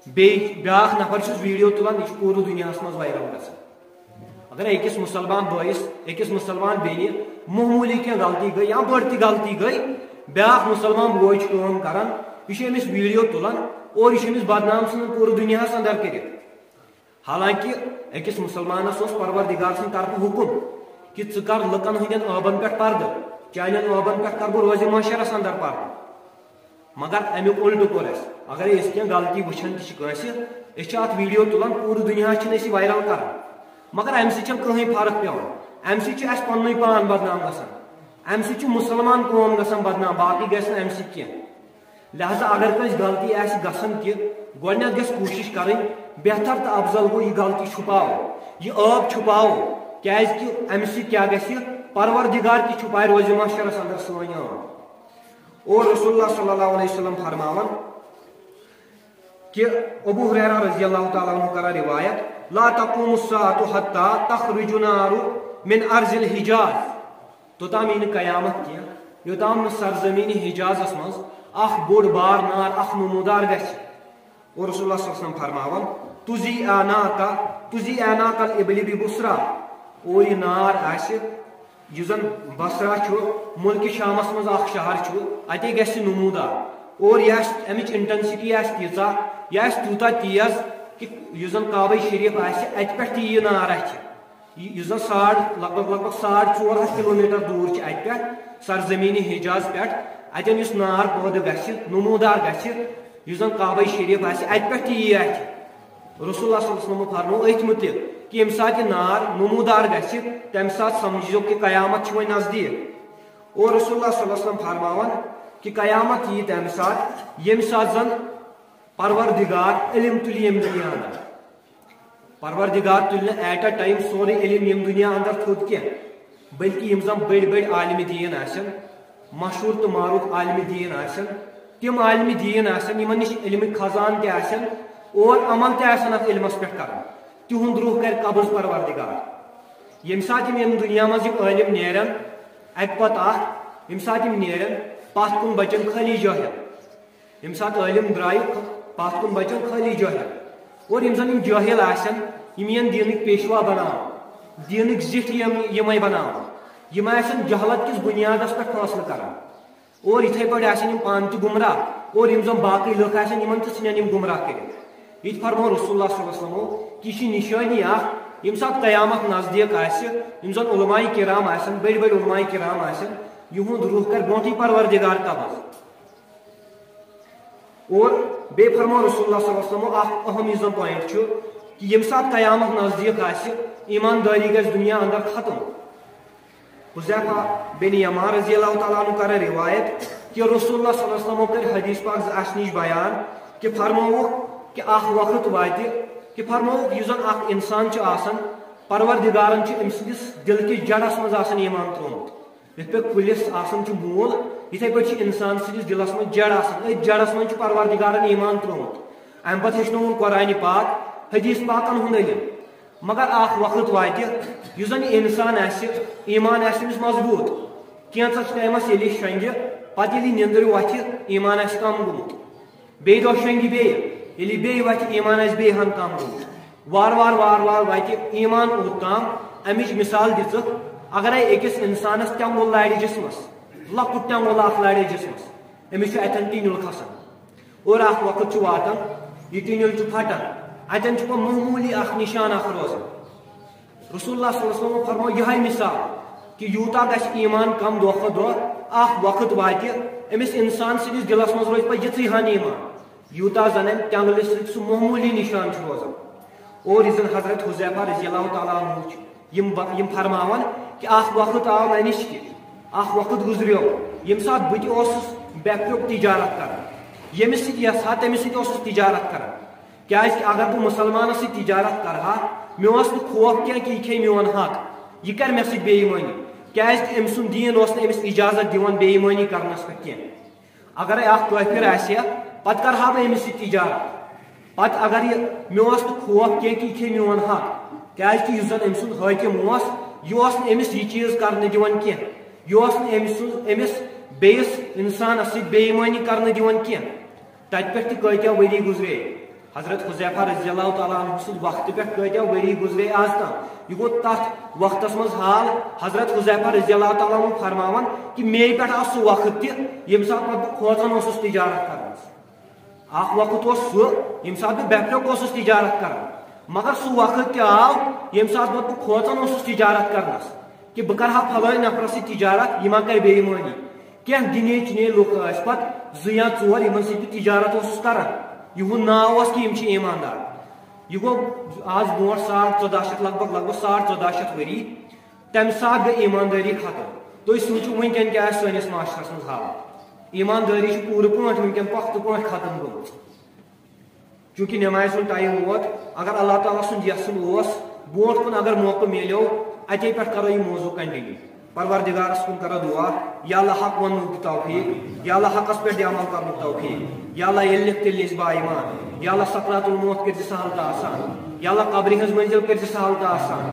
بیٚیہِ بیٛاکھ نفر چھُس ویڈیو تُلان، یہِ چھُ پوٗرٕ دُنیاہس منٛز viral گژھان۔ اگرے أکِس مُسلمان بٲیِس، أکِس مُسلمان بیٚنہِ معموٗلی کینٛہہ غلطی گٔے یا بٔڑ تہِ غلطی گٔے، بیٛاکھ مُسلمان بوے چھُ کٲم کران، یہِ چھُ أمِس ویڈیو تُلان اور یہِ چھُ أمِس بدنام ژھٕنان پوٗرٕ دُنیاہس اندر کٔرِتھ۔ حالانکہ أکِس مُسلمانس اوس پروردگار سٕنٛدِ طرفہٕ حُکم کہِ ژٕ کر لُکن ہٕنٛدٮ۪ن عٲبن پٮ۪ٹھ پردٕ، چانٮ۪ن عٲبن پٮ۪ٹھ کر بہٕ روزِ محشرس اندر پردٕ۔ مگر امیُک الٹہٕ کوٚر اسہِ۔ اگرے أسۍ کینٛہہ غلطی وٕچھان تہِ چھِ کٲنٛسہِ، أسۍ چھِ اتھ ویڈیو تُلان، پوٗرٕ دُنیاہس چھِنہٕ أسۍ یہِ viral کران۔ مگر امہِ سۭتۍ چھنہٕ کٕہٕنۍ فرق پٮ۪وان، امہِ سۭتۍ چھُ اسہِ پننُے پان بدنام گژھان، امہِ سۭتۍ چھُ مُسلمان قوم گژھان بدنام، باقٕے گژھِ نہٕ امہِ سۭتۍ کینٛہہ۔ لہذا اگر کٲنٛسہِ غلطی آسہِ گژھان تہِ، گۄڈٕنٮ۪تھ گژھِ کوٗشِش کَرٕنۍ، بہتر تہٕ افضل گوٚو یہِ غلطی چھُپاوو، یہِ عٲب چھُپاوو، کیٛازِ کہِ اَمہِ سۭتۍ کیٛاہ گژھِ؟ پروردگار تہِ چھُپایہِ روزِ محشرس اندر سٲنۍ عٲب۔ اور رسول اللہ صلی اللہ علیہ وسلم فرماوان کہ ابو ہریرہ رضی اللہ تعالیٰ عنہ کران روایت، لا تقوم الساعة حتى تخرج نار من ارض الحجاز۔ توٚتام یی نہٕ قیامت کینٛہہ، یوٚتام نہٕ سرزمین حجازس منٛز اکھ بوٚڑ بار نار، اکھ نمودار گژھِ۔ اور رسول اللہ صلی اللہ علیہ وسلم فرماوان، تُزی اعناق، تُزی اعناق الابل ببصرہ، اور یہِ نار آسہِ، یُس زن بصرہ چھُ، ملکہِ شامس منٛز اکھ شہر چھُ، اتے گژھِ نمودار۔ اور یہِ آسہِ، امِچ intensity آسہِ تیٖژاہ، یہِ آسہِ تیوٗتاہ تیز کہ یُس زن کعبہ شریف آسہِ، اتہِ پٮ۪ٹھ تہِ یی نار اتھِ۔ یہِ، یُس زن ساڑ، لگ بگ، لگ بگ ساڑ ژور ہتھ کلومیٹر دوٗر چھُ اتہِ پٮ۪ٹھ، سرزمین حجاز پٮ۪ٹھ۔ اتٮ۪ن یُس نار پٲدٕ گژھِ، نمودار گژھِ، یُس زن کعبہ شریف آسہِ، اتہِ پٮ۪ٹھ تہِ یی اتھِ۔ رسول اللہ صلی اللہ علیہ وسلم فرموو أتھۍ مُتعلق کہ ییٚمہِ ساتہٕ یہِ نار نمودار گژھِ، تمہِ ساتہٕ سمجھزیو کہ قیامت چھِ وۄنۍ نزدیٖک۔ اور رسول اللہ صلی اللہ علیہ وسلم فرماوان کہ قیامت یی تمہِ ساتہٕ، ییٚمہِ ساتہٕ زن پروردگار علم تُلہِ ییٚمہِ دُنیا اندر۔ پروردگار تُلہِ نہٕ at a time سورُے علم ییٚمہِ دُنیا اندر تھوٚد کینٛہہ، بلکہِ یِم زن بٔڑۍ بٔڑۍ عالمِ دیٖن آسن، مشہوٗر تہٕ معروٗف عالمِ دیٖن آسن، تِم عالمِ دیٖن آسن، یِمن نِش علمٕکۍ خزان تہِ آسن اور عمل تہِ آسن اتھ علمس پٮ۪ٹھ کران، تِہُنٛد روح کرِ قبض پروردگار۔ ییٚمہِ ساتہٕ یِم ییٚمہِ دُنیا منٛز یِم عٲلم نیرن، اکہِ پتہٕ اکھ، ییٚمہِ ساتہٕ یِم نیرن، پتھ کُن بچن خٲلی جٲہل۔ ییٚمہِ ساتہٕ عٲلم درٛایہِ، پتھ کُن بچن خٲلی جٲہل۔ اور یِم زن یِم جٲہل آسن، یِم یِن دیٖنٕکۍ پیشوا بناونہٕ، دیٖنٕکۍ زِٹھۍ یِم، یِمے بناونہٕ۔ یِم آسن جہالت کِس بُنیادس پٮ۪ٹھ فٲصلہٕ کران۔ اور یِتھے پٲٹھۍ آسن یِم پانہٕ تہِ گمراہ، اور یِم زن باقٕے لُکھ آسن، یِمن تہِ ژھٕنن یِم گمراہ کٔرِتھ۔ یہِ تہِ فرموو رسول اللہ صلی اللہ علیہ وسلمو کہ یہِ چھِ نشٲنی اکھ، ییٚمہِ ساتہٕ قیامت نزدیٖک آسہِ، یِم زن علماء کرام آسن، بٔڑۍ بٔڑۍ علماء کرام آسن، یِہُنٛد روح کرِ برونٛٹھٕے پروردگار قبض۔ اور بیٚیہِ فرموو رسول اللہ صلی اللہ علیہ وسلمو اکھ اہم یُس زن point چھُ کہ ییٚمہِ ساتہٕ قیامت نزدیٖک آسہِ، ایٖماندٲری گژھِ دُنیا اندر ختم۔ حذیفہ بن یمان رضی اللہ تعالیٰ عنہ کران روایت کہ رسول اللہ صلی اللہ علیہ وسلمو کٔر حدیث پاک زٕ اسہِ نِش بیان کہ فرمووُکھ کہ اکھ وقت واتہِ، کہ فرمووُکھ یُس زن اکھ انسان چھُ آسان، پروردگارن چھُ أمۍ سٕنٛدِس دِل کِس جڑس منٛز آسان ایٖمان ترٛوومُت۔ یِتھ پٲٹھۍ کُلِس آسان چھُ موٗل، یِتھے پٲٹھۍ چھُ انسان سٕنٛدِس دِلس منٛز جڑ آسان۔ أتھۍ جڑس منٛز چھُ پروردگارن ایٖمان ترٛوومُت۔ امہِ پتہٕ ہیٚچھنووُن قرآنِ پاک، حدیث پاکن ہُنٛد علم۔ مگر اکھ وقت واتہِ، یُس زن یہِ انسان آسہِ، ایٖمان آسہِ أمِس مضبوٗط۔ کینٛژس ٹایمس ییٚلہِ یہِ شۄنٛگہِ، پتہٕ ییٚلہِ یہِ نیٚنٛدرِ وۄتھِ، ایٖمان آسہِ کم گوٚمُت۔ بیٚیہِ دۄہ شۄنٛگہِ بیٚیہِ، ییٚلہِ یہِ بیٚیہِ وۄتھِ، ایٖمان آسہِ بیٚیہِ ہن کم گوٚمُت۔ وارٕ وارٕ، وارٕ وارٕ واتہِ ایٖمان اوٚت تام، امِچ مثال دِژٕکھ، اگرے أکِس انسانس تٮ۪نٛگُل لارِ جسمس، لۄکُٹ تٮ۪نٛگُل اکھ لارِ جسمس، أمِس چھُ اتٮ۪ن ٹِنیُل کھسان۔ اور اکھ وقت چھُ واتان، یہِ ٹِنیُل چھُ پھٹان، اتٮ۪ن چھُ پتہٕ معموٗلی اکھ نشان اکھ روزان۔ رسول اللہ صلی اللہ علیہ وسلم فرموو یِہے مثال کہ یوٗتاہ گژھِ ایٖمان کم دۄہ کھۄتہٕ دۄہ، اکھ وقت واتہِ، أمِس انسان سٕنٛدِس دِلس منٛز روزِ پتہٕ یِژٕے ہن ایٖمان، یوٗتاہ زن امہِ تٮ۪نٛگلہِ سۭتۍ سُہ معموٗلی نشان چھُ روزان۔ اور یُس زن حضرت حذیفہ رضی اللہ تعالیٰ عنہ چھُ، یِم ب-، یِم فرماوان کہ اکھ وقت آو مےٚ نِش کہ اکھ وقت گُزریو، ییٚمہِ ساتہٕ بہٕ تہِ اوسُس بے پھرُک تجارت کران، ییٚمِس سۭتۍ یژھٕ ہا تٔمِس سۭتۍ اوسُس تجارت کران۔ کیازِ کہ اگر بہٕ مُسلمانس سۭتۍ تجارت کرٕ ہا، مےٚ اوس نہٕ خوف کینٛہہ کہ یہِ کھیٚیہِ میون حق، یہِ کرِ مےٚ سۭتۍ بے ایٖمٲنی، کیازِ کہ أمۍ سُنٛد دیٖن اوس نہٕ أمِس اجازت دِوان بے ایٖمٲنی کرنس پٮ۪ٹھ کینٛہہ۔ اگرے اکھ کٲفِر آسہِ ہا، پتہٕ کرٕ ہا بہٕ أمِس سۭتۍ تجارت۔ پتہٕ اگر یہِ، مےٚ اوس نہٕ خوف کینٛہہ کہِ یہِ کھیٚیہِ میون حق، کیازِ کہِ یُس زن أمۍ سُنٛد حٲکِم اوس، یہِ اوس نہٕ أمِس یہِ چیٖز کرنہٕ دِوان کینٛہہ، یہِ اوس نہٕ أمۍ سُنٛد، أمِس بیٚیِس انسانس سۭتۍ بے ایٖمٲنی کرنہٕ دِوان کینٛہہ۔ تتہِ پٮ۪ٹھ تہِ کۭتیاہ ؤری گُزرے، حضرت حذیفہ رضی اللہ تعالیٰ عنہ سٕنٛدِ وقتہٕ پٮ۪ٹھ کۭتیاہ ؤری گُزرے آز تام۔ یہِ گوٚو تتھ وقتس منٛز حال، حضرت حذیفہ رضی اللہ تعالیٰ عنہ فرماوان کہِ مے پٮ۪ٹھ آو سُہ وقت تہِ، ییٚمہِ ساتہٕ پتہٕ بہٕ کھوژان اوسُس تجارت کرنس۔ اکھ وقت اوس سُہ، ییٚمہِ ساتہٕ بہٕ بے پھرُک اوسُس تجارت کران، مگر سُہ وقت تہِ آو، ییٚمہِ ساتہٕ پتہٕ بہٕ کھوژان اوسُس تجارت کرنس کہِ بہٕ کرٕ ہا فلٲنۍ نفرس سۭتۍ تجارت، یہِ ما کرِ بے ایٖمٲنی۔ کینٛہہ گِنے چُنے لُکھ ٲسۍ پتہٕ زٕ یا ژور، یِمن سۭتۍ بہٕ تجارت اوسُس کران، یِہُنٛد ناو اوس کہِ یِم چھِ ایٖماندار۔ یہِ گوٚو آز برونٛٹھ ساڑ ژۄداہ شیٚتھ، لگ بگ، لگ بگ ساڑ ژۄداہ شیٚتھ ؤری۔ تمہِ ساتہٕ گٔے ایٖماندٲری ختم۔ تُہۍ سوٗنٛچِو وٕنکیٚن کیٛاہ آسہِ سٲنِس معاشرس منٛز حالت۔ ایٖماندٲری چھِ پوٗرٕ پٲٹھۍ وٕنکیٚن پۄختہٕ پٲٹھۍ ختم گٔمٕژ۔ چونکہ نمازِ ہُنٛد ٹائم ووت۔ اگر اللہ تعالیٰ سُنٛد یژھُن اوس، برونٛٹھ کُن اگر موقعہٕ میلیو، اتے پٮ۪ٹھ کرو یہِ موضوع کنٹینیو۔ پروردگارس کُن کرو دعا، یا اللہ حق وننُک تہِ توفیق، یا اللہ حقس پٮ۪ٹھ عمل کرنُک توفیق، یا اللہ ییٚلہِ لکھ تیٚلہِ لٔج با ایمان، یا اللہ سکرات الموت کٔرۍ زِ سہل تہٕ آسان، یا اللہ قبرِ ہٕنٛز منزل کٔرۍ زِ سہل تہٕ آسان،